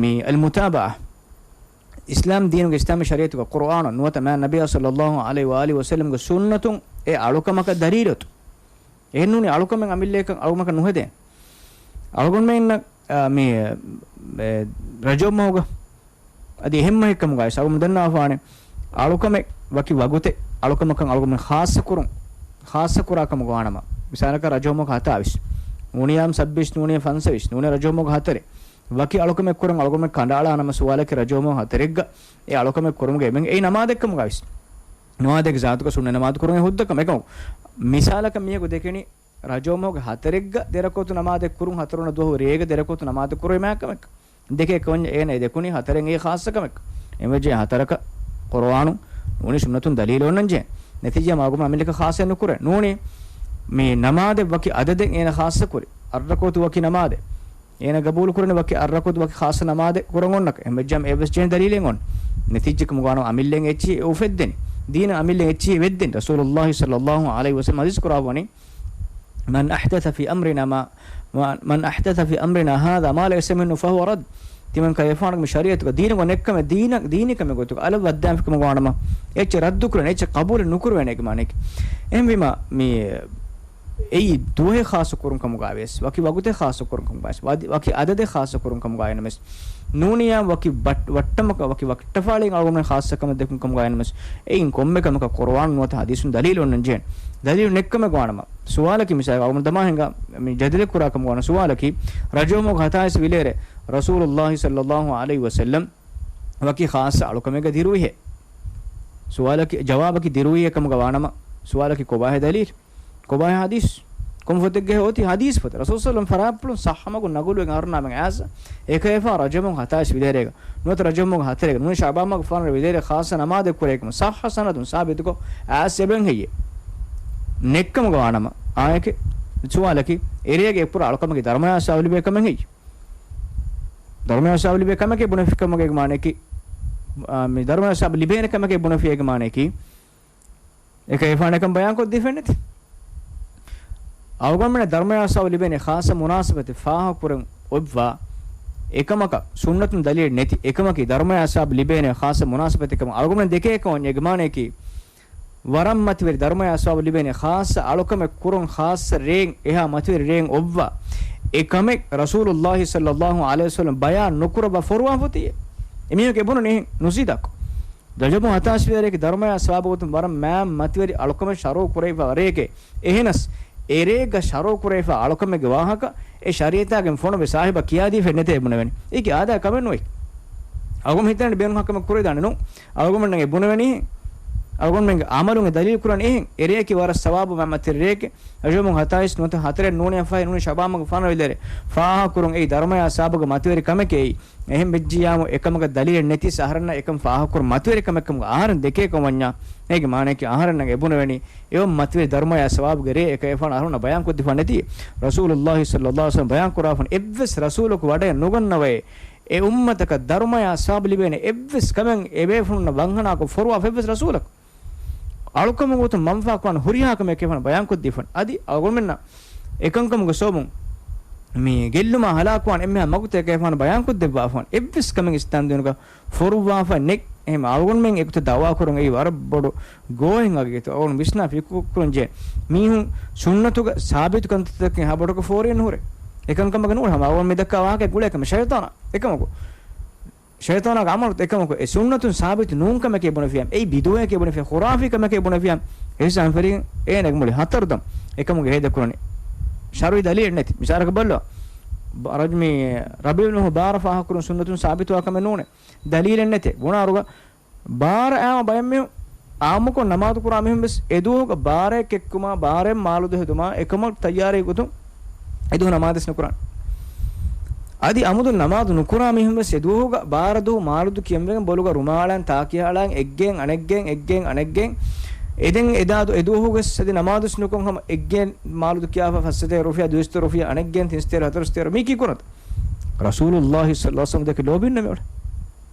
މި އަލްމުތާބަޢާ. އިސްލާމް ދީނުގެ އިސްލާމީ ޝަރީޢަތުގަ ޤުރުއާނުން ނުވަތަ މާތް ނަބިއްޔާ ޞައްލައްލާހު ޢަލައިހި ވައާލިހި ވަސައްލަމްގެ ސުންނަތުން އެ އަޅުކަމަކަށް ދަލީލު އޮތުން. އެހެންނޫނީ އަޅުކަމެއް އަމިއްލައަކަށް އަޅުކަމަކަށް ނުހެދޭނެ. އަޅުގަނޑުމެންނަށް، އާ، މި، އެ، ރަޖަބު މަހުގަ އަދި އެހެން މަހެއްކަމުގައި ސަބަބުން ދަންނަވާފާނެ އަޅުކަމެއް ވަކި ވަގުތެއް އަޅުކަމަކަށް އަޅުގަނޑުމެން ޚާއްޞަ ކުރުން، ޚާއްޞަ ކުރާ ކަމުގަ ވާނަމަ، މިސާލަކަށް ރަޖަބު މަހު ހަތާވީސް، ނޫނީ ސައްބީސް، ނޫނީ ފަންސަވީސް، ނޫނީ ރަޖަބު މަހު ހަތަރެއް، ވަކި އަޅުކަމެއް ކުރަން އަޅުގަނޑުމެން ކަނޑައަޅާނަމަ ސުވާލަކީ ރަޖަބު މަހު ހަތަރެއްގަ އެ އަޅުކަމެއް ކުރުމުގެ އެމެން އެއީ ނަމާދެއްކަމުގަވެސް. ނަމާދެއްގެ ޒާތުގަ ސުންނަ ނަމާދު ކުރުން ހުއްދަ ކަމެއް. އެކަމަކު، މިސާލަކަށް މީހަކު ދެކެނީ ރަޖައު މަހުގެ ހަތަރެއްގަ ދެރަކުޢަތު ނަމާދެއް ކުރުން، ހަތަރުވަނަ ދުވަހު ރޭގަ ދެރަކުޢަތު ނަމާދެއް ކުރުވޭ މާ ކަމެއް. ދެކޭ ކޮން އޭނަ އެ ދެކުނީ ހަތަރެއް އެއީ ޚާއްޞަ ކަމެއް. އެމެޖެ ހަތަރަކަށް ޤުރުއާނު ނޫނީ ސުންނަތުން ދަލީލު އޮންނަންޖެ. ނެތިޖާ މަގުމަ އަމިއްލަކަށް ޚާއްޞަ ނުކުރޭ. ނޫނީ މި ނަމާދެއް ވަކި އަދަދެއް އޭނަ ޚާއްޞަ ކުރި. އަށްރަކުޢަތު ވަކި ނަމާދެއް. އޭނަ ގަބޫލު ކުރަނީ ވަކި އަށްރަކުޢަތު ވަކި ޚާއްޞަ ނަމާދެއް ކުރަން އޮންނަކަ. އެހެން ވެއްޖާމަ އެއްވެސް ޖެހެން ދަލީލެއް އޮން. ނެތިއްޖަކަމުގަ ވާނަމަ އަމިއްލައިން އެއްޗިހި އެ އުފެއްދެނީ. ދީނަށް އަމިއްލައިން އެއްޗިހި ވެއްދެނީ. ރަސޫލުﷲ ޞައްލަﷲ ޢަލައިހި ވަސައްލަމަ ޙަދީޘް ކުރައްވަނީ، "من أحدث في أمرنا ما، ما، من أحدث في أمرنا هذا ما ليس منه فهو رد." ތިމަން ކަލޭފާނުގެ މި ޝަރީޢަތުގަ ދީނުގަ ނެއްކަމެއް ދީނަށް، ދީނީ ކަމެއް ގޮތުގަ އަލަށް ވައްދާން ފިކުމުގަ ވާނަމަ، އެއްޗެއް ރައްދު ކުރޭނެ، އެއްޗެއް ޤަބޫލެއް ނުކުރެވޭނެ އޭގެ މާނައަކީ. އެހެންވީމަ، މި އެއީ ދުވަހެއް ޚާއްޞަ ކުރުން ކަމުގައި ވެސް، ވަކި ވަގުތެއް ޚާއްޞަ ކުރުން ކަމުގައި ވެސް، ވަދި-، ވަކި އަދަދެއް ޚާއްޞަ ކުރުން ކަމުގައި ނަމަވެސް، ނޫނިޔާ ވަކި ބައް-، ވައްޓަމަކަށް ވަކި ވައްޓަފާޅިއިން އަޅުގަނޑުމެން ޚާއްޞަ ކަމެއް ދެކުން ކަމުގައި ނަމަވެސް، އެއިން ކޮންމެ ކަމަކަށް ޤުރުއާނު ނުވަތަ ޙަދީޘުން ދަލީލު އޮންނަން ޖެހޭނެ. ދަލީލު ނެއްކަމެއް ވާނަމަ، ސުވާލަކީ މިސާލަކަށް އަޅުގަނޑު ދަމާ ހިނގާ މި ޖަދަލެއް ކުރާ ކަމުގައި ވާނަމަ ސުވާލަކީ، ރަޖަބު މަހުގެ ހަތާއިސް ވިލޭރޭ ރަސޫލުﷲ ޞައްލަﷲ ޢަލައިހި ވަސައްލަމް ވަކި ޚާއްޞަ އަޅުކަމެއްގަ ދިރުވިހޭ. ސުވާލަކީ، ޖަވާބަކީ ދިރުވިހޭ ކަމުގަ ވާނަމަ، ސުވާލަކީ ކޮބާހޭ ދަލީލު؟ ކޮބާހޭ ޙަދީޘް؟ ކޮން ފޮތެއްގަ އޮތީ ޙަދީޘް ފޮތެއް؟ ރަސޫލު ޞައްލަﷲ ޢަލައިހި ވަސައްލަމް ފަރާތްޕުޅުން ޞައްޙަ މަގުން ނަގުލުވެގެން އަހަރުންނާމެން އައިސް، އެކަލޭފާނު ރަޖަބު މަހުގެ ހަތާއިސް ވިލޭރޭގަ، ނުވަތަ ރަޖަބު މަހުގެ ހަތަރޭގަ، ނޫނީ ޝަޢުބާން މަހުގެ ފާނަރަ ވިލޭރޭ ޚާއްޞަ ނަމާދެއް ކުރޭ ކަމަށް ޞައްޙަ ސަނަދުން ސާބިތުކޮށް އައިސް އެބައިން ހެއްޔޭ؟ ނެއްކަމުގަ ވާނަމަ، އާއެކެ ސުވާލަކީ، އެރޭގަ އެއްޕުރަ އަޅުކަމަކީ ދަރުމަޔާ ސަވާބު ލިބޭ ކަމެއް ހެއްޔޭ؟ ދަރުމަޔާ ސަވާބު ލިބޭ ކަމެކޭ ބުނެފި ކަމުގެ މާނައަކީ، އާ، މި ދަރުމަޔާ ސަވާބު ލިބޭނެ ކަމެކޭ ބުނެފި އޭގެ މާނައަކީ، އެކަލޭފާނު އެކަން ބަޔާންކޮށްދީފައެއް ނެތި. އަޅުގަނޑުމެންނަށް ދަރުމަޔާ ސަވާބު ލިބޭނެ ޚާއްޞަ މުނާސަބަތެއް ފާހަގަކުރަން އޮތްވާ އެކަމަކަށް ސުންނަތުން ދަލީލެއް ނެތި އެކަމަކީ، ދަރުމަޔާ ސަވާބު ލިބޭނެ ޚާއްޞަ މުނާސަބަތެއް ކަމަށް އަޅުގަނޑުމެން ދެކޭ ކަމަށް އޭގެ މާނައަކީ، ވަރަށް މަތިވެރި ދަރުމަޔާ ސަވާބު ލިބޭނެ ޚާއްޞަ އަޅުކަމެއް ކުރުން ޚާއްޞަ ރޭން، އެހާ މަތިވެރި ރޭން އޮއްވާ އެ ކަމެއް ރަސޫލުﷲ ޞައްލަﷲ ޢަލައިހި ވަސައްލަމް ބަޔާން ނުކުރައްވާ ފޮރުވާ ފޮތިއެއް. އެމީހަކު އެބުނަނީ ނުސީދާކޮށް. ރަޖަބު ހަތާސް ވިލޭރޭގެ ދަރުމަޔާ ސަވާބު ގޮތުން ވަރަށް މާ މަތިވެރި އަޅުކަމެއް ޝަރުޢު ކުރެވިފަ ރޭގެ. އެހެނަސް، އެރޭގަ ޝަރުޢު ކުރެވިފަ އަޅުކަމެއްގެ ވާހަކަ، އެ ޝަރީޢަތާގެ ފޮނުވި ސާހިބަށް ކިޔާދީފަ ނެތޭ ބުނެވެނީ. އެއީ އާދަ ކަމެއް ނުވޭ. އަޅުގަނޑު ހިތަން ބޭނުން ކަމެއް ކުރެވިދާނެ ނޫން. އަޅުގަނޑުމެންނަށް އެ ބުނެވެނީ، އަޅުގަނޑުމެންގެ އަމަލުން އެ ދަލީލު ކުރަން އެހެން. އެރޭކި ވަރަށް ސަވާބު މާ މަތިވެރި ރޭކެއް. ރަޖަބު ހަތާއިސް ނުވަތަ ހަތަރެއް ނޫނީ ފަހެ ނޫނީ ޝަޢުބާން މަހުގެ ފަނަރަ ވިލޭރޭ. ފާހަގަކުރުން އެއީ ދަރުމަޔާ ސަވާބުގެ މަތިވެރި ކަމެކޭ އެއީ. އެހެން ވެއްޖިޔާމު އެކަމަކަށް ދަލީލެއް ނެތި އަހަރެންނަށް އެކަން ފާހަގަކުރުން މަތިވެރި ކަމެއް ކަމުގަ އަހަރެން ދެކޭ ކަމަށް ވަންޏާ، އޭގެ މާނައަކީ އަހަރެންނަށް އެބުނެވެނީ އެވަން މަތިވެރި ދަރުމަޔާ ސަވާބުގެ ރޭ އެކަލޭފާނު އަހަރުންނަށް ބަޔާން ކޮށްދީފަ ނެތީ. ރަސޫލުﷲ ޞައްލަﷲ ޢަލައިހި ވަސައްލަމް ބަޔާން ކުރާފަން އެއްވެސް ރަސޫލަކު ވަޑައެއް ނުގަންނަވައޭ. އެ އުއްމަތަކަށް ދަރުމަޔާ ސަވާބު ލިބޭނެ އެއްވެސް ކަމެއް އެބޭފުޅުންނަށް ވަންހަނާކޮށް ފޮރުވާފަ އެއްވެސް ރަސޫލަކު. އަޅުކަމުގެ ގޮތުން މަންފާކުވާން ހުރިހާ ކަމެއް ކަލޭފާނު ބަޔާންކޮށްދީފަން. އަދި އަޅުގަނޑުމެންނަށް އެކަންކަމުގެ ސަބަބުން މި ގެއްލުމާ ހަލާކުވާން އެންމެހާ މަގުތައް ކަލޭފާނު ބަޔާންކޮށްދެއްވާފަން. އެއްވެސް ކަމެއް އިސްލާމް ދީނުގަ ފޮރުއްވާފަ ނެތް. އެހެން އަޅުގަނޑުމެން އެގޮތަށް ދަޢުވާ ކުރުން އެއީ ވަރަށް ބޮޑު ގޯހެއް ހަގީގަތު. އަޅުގަނޑު ވިސްނާ ފިކުރު ކުރަން ޖެހޭ. މީހުން ސުންނަތުގަ ސާބިތު ކަންތައްތަކެއް އެހާ ބޮޑަކަށް ފޯރިއެއް ނުހުރޭ. އެކަންކަމަކަށް ނޫން. ހަމަ އަޅުގަނޑު މި ދައްކާ ވާހަކަ ގުޅޭ ކަމެއް ޝައިޠާނާ އެކަމަކު. ޝައިޠާނާގެ އަމަލު އެކަމަކު، އެ ސުންނަތުން ސާބިތު ނޫން ކަމެކޭ ބުނެފިޔާ، އެއީ ބިދުޢައެކޭ ބުނެފިޔާ، ޚުރާފީ ކަމެކޭ ބުނެފިޔާ، އެހިސާބުން ފެށިގެން އޭނަގެ މުޅި ހަތަރު ދަމު އެކަމުގެ ހޭދަ ކުރަނީ. ޝަރުޢީ ދަލީލެއް ނެތި. މިސާލަކަށް ބައްލަވާ. ރަޖަ-، މި ރަބީޢުލް މަހު ބާރަ ފާހަގަކުރުން ސުންނަތުން ސާބިތުވާ ކަމެއް ނޫނޭ. ދަލީލެއް ނެތޭ. ބުނާ އަރުގަ ބާރަ އާމަ ބައެއް މީހުން، އާއްމުކޮށް ނަމާދު ކުރާ މީހުން ވެސް އެ ދުވަހުގަ ބާރައެއް ކެއްކުމާ، ބާރައެއް މާލުދު ހެދުމާ އެކަމަށް ތައްޔާރީ ގޮތުން އެ ދުވަހު ނަމާދެއް ނުކުރާނެ. އަދި އަމުދު ނަމާދު ނުކުރާ މީހުން ވެސް އެ ދުވަހުގަ ބާރަ ދުވަހު މާލުދު ކިޔަންވެގެން ބޮލުގަ ރުމާލާން ތާކިހާޅާން އެއްގެން އަނެއްގެން އެއްގެން އަނެއްގެން އެދެން އެދާ ދު-، އެ ދުވަހުގަ ވެސް އަދި ނަމާދު ވެސް ނުކޮށް ހަމަ އެއްގެން މާލުދު ކިޔާފަ ފައްސަތޭކަ ރުފިޔާ، ދުއިސައްތަ ރުފިޔާ، އަނެއްގެން ތިންސަތޭކަ ހަތަރުސަތޭކަ މީ ކީ ކުރަންތަ؟ ރަސޫލުﷲ ޞައްލަﷲ ޢަލައިހި ވަސައްލަމް ދެކެ ލޯބިންނަމެވެ.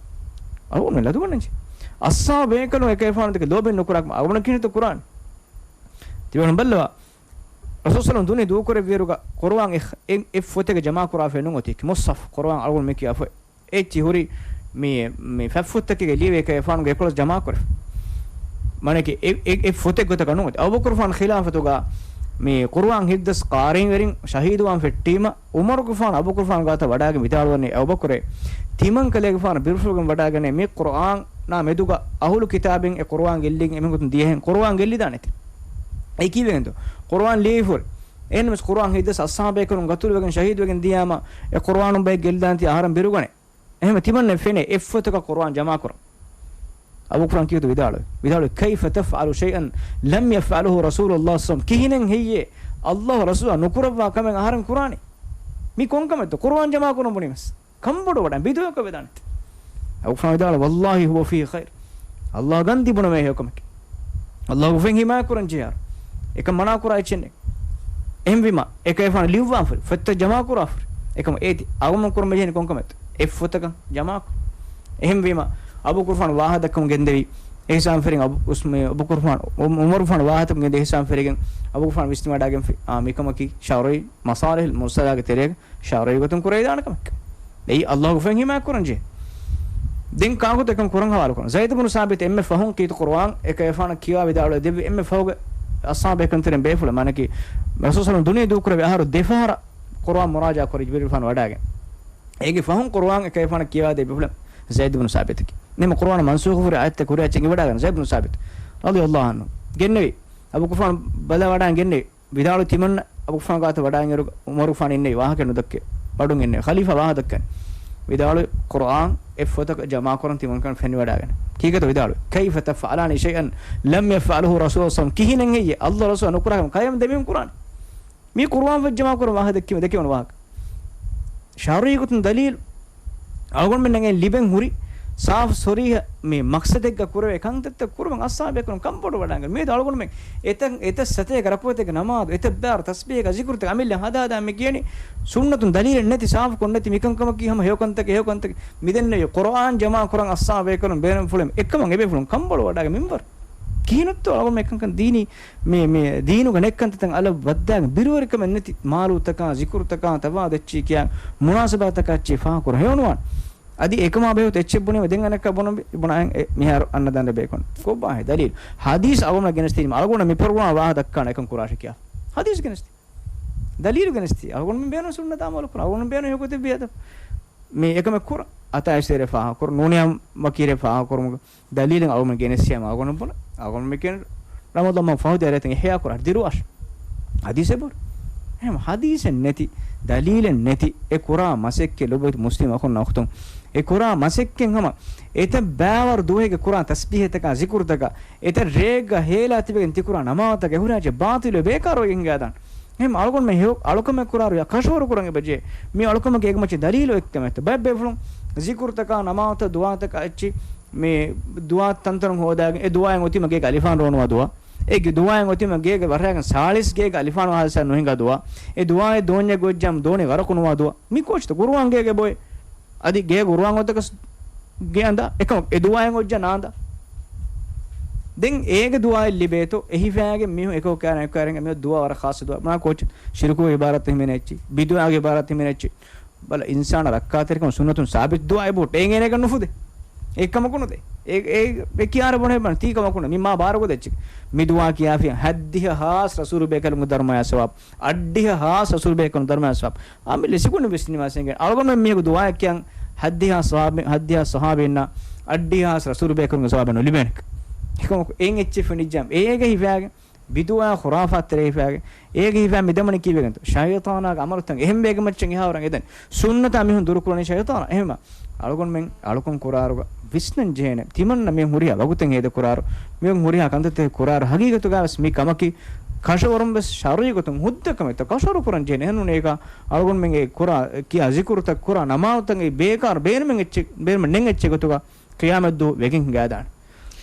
އަޅުގަނޑު ލަދުގަންނަންޖެ. އައްޞާބޭކަލުން އެކަލޭފާނު ދެކެ ލޯބިން ނުކުރާކަމަށް އަޅުގަނޑަށް ކިހިނެއްތޯ ކުރާނެ؟ ތިބޭނުން ބައްލަވާ. ރަސޫލު ސަލަމް ދުނި ދޫކުރެއްވިއިރުގަ ޤުރުއާން އެ، އެ، އެއް ފޮތެއްގަ ޖަމާކުރާފައެއް ނޫން އޮތީކީ. މުޞްޙަފް ޤުރުއާން އަޅުގަނޑު މި ކިޔާ ފޮތް. އެއްޗިހި ހުރި މި، މި ފަތްފުށްތަކެއްގެ ލިޔެވޭ އެކަލޭފާނުގެ އެކޮޅަށް ޖަމާކުރެފަ. މާނައަކީ އެ، އެ، އެއް ފޮތެއް ގޮތަކަށް ނޫން އޮތީ. އަބޫބަކުރުފާނު ޚިލާފަތުގަ މި ޤުރުއާން ހިތްދަސް ޤާރީންވެރިން ޝަހީދުވާން ފެއްޓީމަ، ޢުމަރުގެފާނު އަބޫބަކުރުފާނު ގާތަށް ވަޑައިގެން ވިދާޅުވަނީ، އަބޫބަކުރޭ، ތިމަން ކަލޭގެފާނު ބިރުފުޅުގެން ވަޑައިގަނޭ މި ޤުރުއާނާ މެދުގަ އަހުލު ކިތާބިން އެ ޤުރުއާން ގެއްލިގެން އެމީހުން ދިޔަހެން ޤުރުއާން ގެއްލިދާނެތީ. އެ ކީއްވެގެންތޯ؟ ޤުރުއާން ލިޔެފަ ހުރި. އެހެންނަމަވެސް ޤުރުއާން ހިތްދަސް އައްޞާބޭކަލުން ގަތުލުވެގެން ޝަހީދުވެގެން ދިޔާމަ، އެ ޤުރުއާނުން ބައެއް ގެއްލިދާނެތީ އަހަރެން ބިރުގަނޭ. އެހެންވެ ތިމަންނައަށް ފެނޭ އެއް ފޮތަކަށް ޤުރުއާން ޖަމާކުރަން. އަބޫގުފާން ކީއްތަ ވިދާޅުވި؟ ވިދާޅުވި، "كيف تفعل شيئا لم يفعله رسول الله صلى الله عليه وسلم؟" ކިހިނެއް ހެއްޔޭ ﷲ ރަސޫލާ ނުކުރައްވާ ކަމެއް އަހަރެން ކުރާނީ؟ މި ކޮން ކަމެއްތޯ؟ ޤުރުއާން ޖަމާކުރަން ބުނީމަސް. ކަންބޮޑުވަޑައި ބިދުޢަކަށް ވެދާނެތީ. އަބޫގުފާން ވިދާޅުވި، "والله هو فيه خير." ﷲ ގަން ތިބުނަމޭ ހެޔޮކަމަކީ. ﷲގެ ފެން ހިމާޔަތްކުރަން ޖެހާރު. އެކަން މަނާކުރާ އެއްޗެއް ނެތް. އެހެންވީމަ، އެކަލޭގެފާނު ލިޔުއްވާފަ ހުރި، ފޮތްތައް ޖަމާކުރާފަ ހުރި. އެކަމަ އޭތި، އަޅުގަނޑުމެން ކުރަން ބެހޭނީ ކޮންކަމެއްތޯ؟ އެ ފޮތަކަށް ޖަމާކުރުން. އެހެންވީމަ، އަބޫގުފާނު ވާހަކަދައްކަމުން ގެންދެވި، އިހްސާން ފެރިގެން އަބޫ، އުސް، މި އަބޫގުފާނު، އު، އުމަރުގެފާނު ވާހަކަދައްކަމުން ގެންދެވި އިހްސާން ފެރިގެން އަބޫގުފާނު ވިސްނިވަޑައިގެންފި، އާ، މިކަމަކީ ޝަރުޢީ މަޞާލިޙުލް މުރްސަލާގެ ތެރޭގަ ޝަރުޢީ ގޮތުން ކުރެވިދާނެ ކަމެއް. އެއީ ﷲގެ ފެން ހިމާޔަތްކުރަން ޖެހޭ. ދެން ކާކުތަ އެކަން ކުރަން ހަވާލުކުރަން؟ ޒައިދު ބުނު ސާބިތު އެންމެ ފަހުން ކީރިތި ޤުރުއާން އެކަލޭގެފާނަށް ކިޔަވާ ވިދާޅުވެ ދެއްވި އެންމެ ފަހުގެ އަޞްޙާބު ބޭކަލުން ތެރެއިން ބޭފުޅެއް. މާނައަކީ، ރަސޫލު ޞައްލަﷲު ޢަލައިހި ވަސައްލަމަ ދުނިޔެ ދޫކުރެވި އަހަރު ދެފަހަރަށް ޤުރުއާން މުރާޖަޢާ ކުރި ޖިބްރީލުގެފާނު ވަޑައިގެން. އޭގެ ފަހުން ޤުރުއާން އެކަލޭގެފާނަށް ކިޔަވާ ދެއްވި ފުޅެއް ޒައިދު ބުނު ސާބިތަކީ. ނިމަ ޤުރުއާނަށް މަންސޫޚު ހުރި އާޔަތްތައް ކުރިއަށް އެނގިވަޑައިގަންނަ ޒައިދު ބުނު ސާބިތު ރަޟިޔަﷲ ޢަންހު ގެންނެވި. އަބޫގުފާނު ބަލައިވަޑައިގެން ގެންނެވި. ވިދާޅުވި ތިމަންނަ އަބޫގުފާނު ގާތަށް ވަޑައިގެން އިރުގަ ޢުމަރުގެފާނު އިންނެވި ވާހަކަ ނުދައްކޭ. ބަޑުން އިންނެވި. ޚަލީފާ ވާހަކަ ދައްކަނީ. ވިދާޅުވި ޤުރުއާން އެއް ފޮތަކަށް ޖަމާކުރަން ތިމަންކަން ފެނިވަޑައިގަނެ. ކީކޭތޯ ވިދާޅުވި؟ كيف تفعلان شيئا لم يفعله رسول الله صلى الله عليه وسلم؟ ކިހިނެއް ހެއްޔޭ ﷲ ރަސޫލާ ނުކުރާ ކަމެއް ކަލޭމެން ދެމީހުން ކުރާނީ؟ މީ ޤުރުއާން ފޮތް ޖަމާކުރަން ވާހަކަ ދެއްކި، ދެކެވުނު ވާހަކަ. ޝަރުޢީ ގޮތުން ދަލީލު. އަޅުގަނޑުމެންނަށް އެ ލިބެން ހުރި ސާފު ޞަރީޙަ މި މަޤްޞަދެއްގަ ކުރެވޭ ކަންތައްތައް ކުރުމަށް އަޞްޙާބު ބޭކަލުން ކަންބޮޑުވަޑައިގަން. މިއަދު އަޅުގަނޑުމެން އެތައް، އެތައް ސަތޭކަ ރަކުޢަތެއްގެ ނަމާދު، އެތައް ބާރަ ތަސްބީޙަކާ ޒިކުރުތައް އަމިއްލަ ހަދާ ހަދާ މި ކިޔަނީ ސުންނަތުން ދަލީލެއް ނެތި، ސާފުކޮށް ނެތި މިކަންކަމަކީ ހަމަ ހެޔޮކަންތަކެއް، ހެޔޮކަންތަކެއް. މިދެންނެވި ޤުރުއާން ޖަމާކުރަން އަޞްޙާބު ބޭކަލުން ބޭނުންފުޅެއް އެއްކަމަށް އެބޭފުޅުން ކަންބޮޑުވަޑައިގަން މިންވަރު. ކިހިނެއްތޯ އަޅުގަނޑުމެން އެކަންކަން ދީނީ މި، މި ދީނުގެ ނެތްކަންތައްތައް އަލަށް ވައްދާގެން ބިރުވެރިކަމެއް ނެތި މާލޫތަކާ، ޒިކުރުތަކާ، ތަވާދު އެއްޗިހި ކިޔާ މުނާސަބާތަކާ އެއްޗިހި ފާހަގަކުރަން ހެޔޮނުވާނެ. އަދި އެކަމާ ބެހޭގޮތަށް އެއްޗެއް ބުނީމަ ދެން އަނެއްކާ ބުނަން ބި-، ބުނާ އެ މިހާރު އަންނަ ދަންނަ ބޭކަން. ކޮބާ ހެއްޔޭ ދަލީލު؟ ޙަދީޘް އަޅުގަނޑަށް ގެނެސްދީނީމަ އަޅުގަނޑަށް މި ޕްރޮގްރާމަށް ވާހަކަ ދައްކާނެ އެކަން ކުރާށޭ ކިޔާ. ޙަދީޘް ގެނެސްދީ. ދަލީލު ގެނެސްދީ. އަޅުގަނޑުމެން ބޭނުން ސުންނަތާ ޢަމަލު ކުރަން. އަޅުގަނޑުމެން ބޭނުން ހެޔޮގޮތެއް ވިޔަދަ. މި އެކަމެއް ކުރަން. އަތާ އިސްވެރި ފާހަގަކުރުން. ނޫނިޔާ މަކީރެ ފާހަގަކުރުމުގެ ދަލީލެއް އަޅުގަނޑު ގެނެސް ހިޔާމަ އަޅުގަނޑު ބުނަ، އަޅުގަނޑު މި ކިޔަން ރަމަޟާން މަހު ފަހު ދެ ރޭތައް އިޙްޔާ ކުރާ ދިރުވާށި. ޙަދީޘެއް ބުރ. އެހެން ޙަދީޘެއް ނެތި، ދަލީލެއް ނެތި، އެ ކުރާ މަސައްކަތް ލޮބުވެތި މުސްލިމް އަޚުން އުޚްތުން. އެ ކުރާ މަސައްކަތް ހަމަ އެތައް ބައިވަރު ދުވަހެއްގެ ކުރާ ތަސްބީޙަތަކާ، ޒިކުރުތަކާ، އެތައް ރެއެއްގަ ހޭލާ ތިބެގެން ތިކުރާ ނަމާދުތަކާ އެ ހުރިހާ އެއްޗެއް ބާޠިލު ބޭކާރު އޮތް ހިނގާދާނެ. އެހެން އަޅުގަނޑުމެން ހެޔޮ އަޅުކަމެއް ކުރާރު ކަށަވަރު ކުރަން އެބަޖެހޭ. މި އަޅުކަމަކީ އެކަމަކީ ދަލީލު އޮތް ކަމެއްތަ؟ ބައެއް ބޭފުޅުން ޒިކުރުތަކާ، ނަމާދުތައް، ދުޢާތަކާ އެއްޗި މި ދުޢާ ތަންތަނުން ހޯދާގެން އެ ދުޢާއިން އޮތީމަ ގޭގެ އަލިފާން ރޯނުވާ ދުޢާ. އެ ގެ ދުޢާއިން އޮތީމަ ގޭގެ ވަރަށް ސާޅީސް ގޭގެ އަލިފާން ވާހަކަ ނުހިނގާ ދުޢާ. އެ ދުޢާއެއް ދޯންޏެއް ގޮއްޖާމަ ދޯނި ޣަރަޤު ނުވާ ދުޢާ. މި ކޯޗްތަ ޤުރުއާން ގޭގެ ބޮއެ. އަދި ގޭ ޤުރުއާން އޮތަކަސް ގެ އަނދާ އެކަމަކު އެ ދުޢާއެއް އޮއްޖާ ނާނދާ. ދެން އޭގެ ދުޢާއެއް ލިބޭތޯ އެހިފައިގެން މީހުން އެކަކު ކާރަން އެކަކު ކާރަން މި ދުޢާ ވަރަށް ޚާއްޞަ ދުޢާ. މާ ކޯޗް ޝިރުކުގެ ޢިބާރާތް ހިމެނޭ އެއްޗި، ބިދުޢާގެ ޢިބާރާތް ހިމެނޭ އެއްޗި. ބަލަ އިންސާނާ ރައްކާތެރިކަން ސުންނަތުން ސާބިތު ދުޢާ އެބަހުއްޓޭ. އޭނގޭނެކަން ނުފުދޭ. އެއްކަމަކު ނުދޭ. އެ، އެ، އެ ކިޔާރަ ބޮޑެ ބަން ތީ ކަމަކު ނު. މި މާ ބާރުގަދަ އެއްޗެއް. މި ދުޢާ ކިޔާފިޔަ ހައްދިހަ ހާސް ރަސޫލު ބޭކަލުންގެ ދަރުމަޔާ ސަވާބު. އައްޑިހަ ހާސް ރަސޫލު ބޭކަލުން ދަރުމަޔާ ސަވާބު. އަމި ލިސިކުން ވިސްނިވާސެނގެން. އަޅުގަނޑުމެން މީހަކު ދުޢާއެއް ކިޔަން ހައްދިހާ ސަހާބި-، ހައްދިހާ ސަހާބީންނާ އައްޑިހާ ރަސޫލު ބޭކަލުންގެ ސަވާބެއް ނުލިބޭނެ. އެކަމަކު އެއް އެއްޗެއް ފެނިއްޖާމަ އޭގެ ހިފާގެން ބިދުޢާ ޚުރާފާތް ތެރޭ ހިފާގެން އޭގެ ހިފާ މިދަމަނި ކީއްވެގެންތޯ؟ ޝައިޠާނާގެ އަމަލުތައް އެހެން ބޭގެ މައްޗަށް އެހާވަރަށް އެދަން. ސުންނަތާ މީހުން ދުރުކުރަނީ ޝައިޠާނާ. އެހެންމަ އަޅުގަނޑުމެން އަޅުކަން ކުރާރުގަ ވިސްނަން ޖެހޭނެ. ތިމަންނަ މި ހުރިހާ ވަގުތެއް ހޭދަ ކުރާރު، މި ހުރިހާ ކަންތައްތައް ކުރާރު، ހަގީގަތުގަވެސް މި ކަމަކީ ކަށަވަރުން ވެސް ޝަރުޢީ ގޮތުން ހުއްދަ ކަމެއްތޯ؟ ކަށަވަރު ކުރަން ޖެހޭނެ. އެހެންނޫނީ އޭކާ އަޅުގަނޑުމެންގެ ކުރާ ކިޔާ ޒިކުރުތައް ކުރާ ނަމާދުތައް އެއީ ބޭކާރު ބޭނުމެއް އެއްޗެއް ބޭނުމެއް ނެތް އެއްޗެއް ގޮތުގަ ޤިޔާމަތްދުވަހު ވެގެން ހިނގާދާނެ.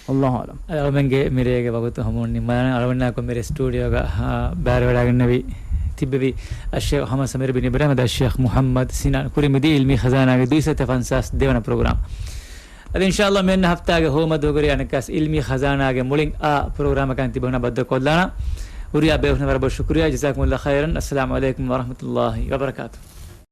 ވައްލާހު އަޢްލަމް. އަޅުމެންގެ މިރޭގެ ވަގުތު ހަމަވަން ނިންމާނެ. އަޅުމެންނާ ކޮންމެ ސްޓޫޑިއޯގަ، އާ، ބައިވެރިވެވަޑައިގެންނެވި ތިއްބެވި އައްޝޭޚް އަޙްމަދު ސަމީރު ބިން އިބްރާހިމް އަދި އައްޝޭޚް މުޙައްމަދު ސިނާން ކުރިމަތި ޢިލްމީ ޚަޒާނާގެ ދުއިސައްތަ ފަންސާސް ދެވަނަ ޕްރޮގްރާމް. އަދި އިންޝާﷲ މިއަންނަ ހަފްތާގެ ހޯމަ ދުވަހުގަ އަނެއްކާސް ޢިލްމީ ޚަޒާނާގެ މުޅިން އާ ޕްރޮގްރާމަކާ ތިބޭފުޅުންނާ ބައްދަލުކޮށްލާނަން. ހުރިހާ ބޭފުޅުންނަށް ވަރަށް ބޮޑަށް ޝުކުރިއްޔާ. ޖަޒާކުމުﷲ ޚައިރަން. އައްސަލާމު ޢަލައިކުމް ވަރަޙްމަތުﷲ ވަބަރަކާތުހު.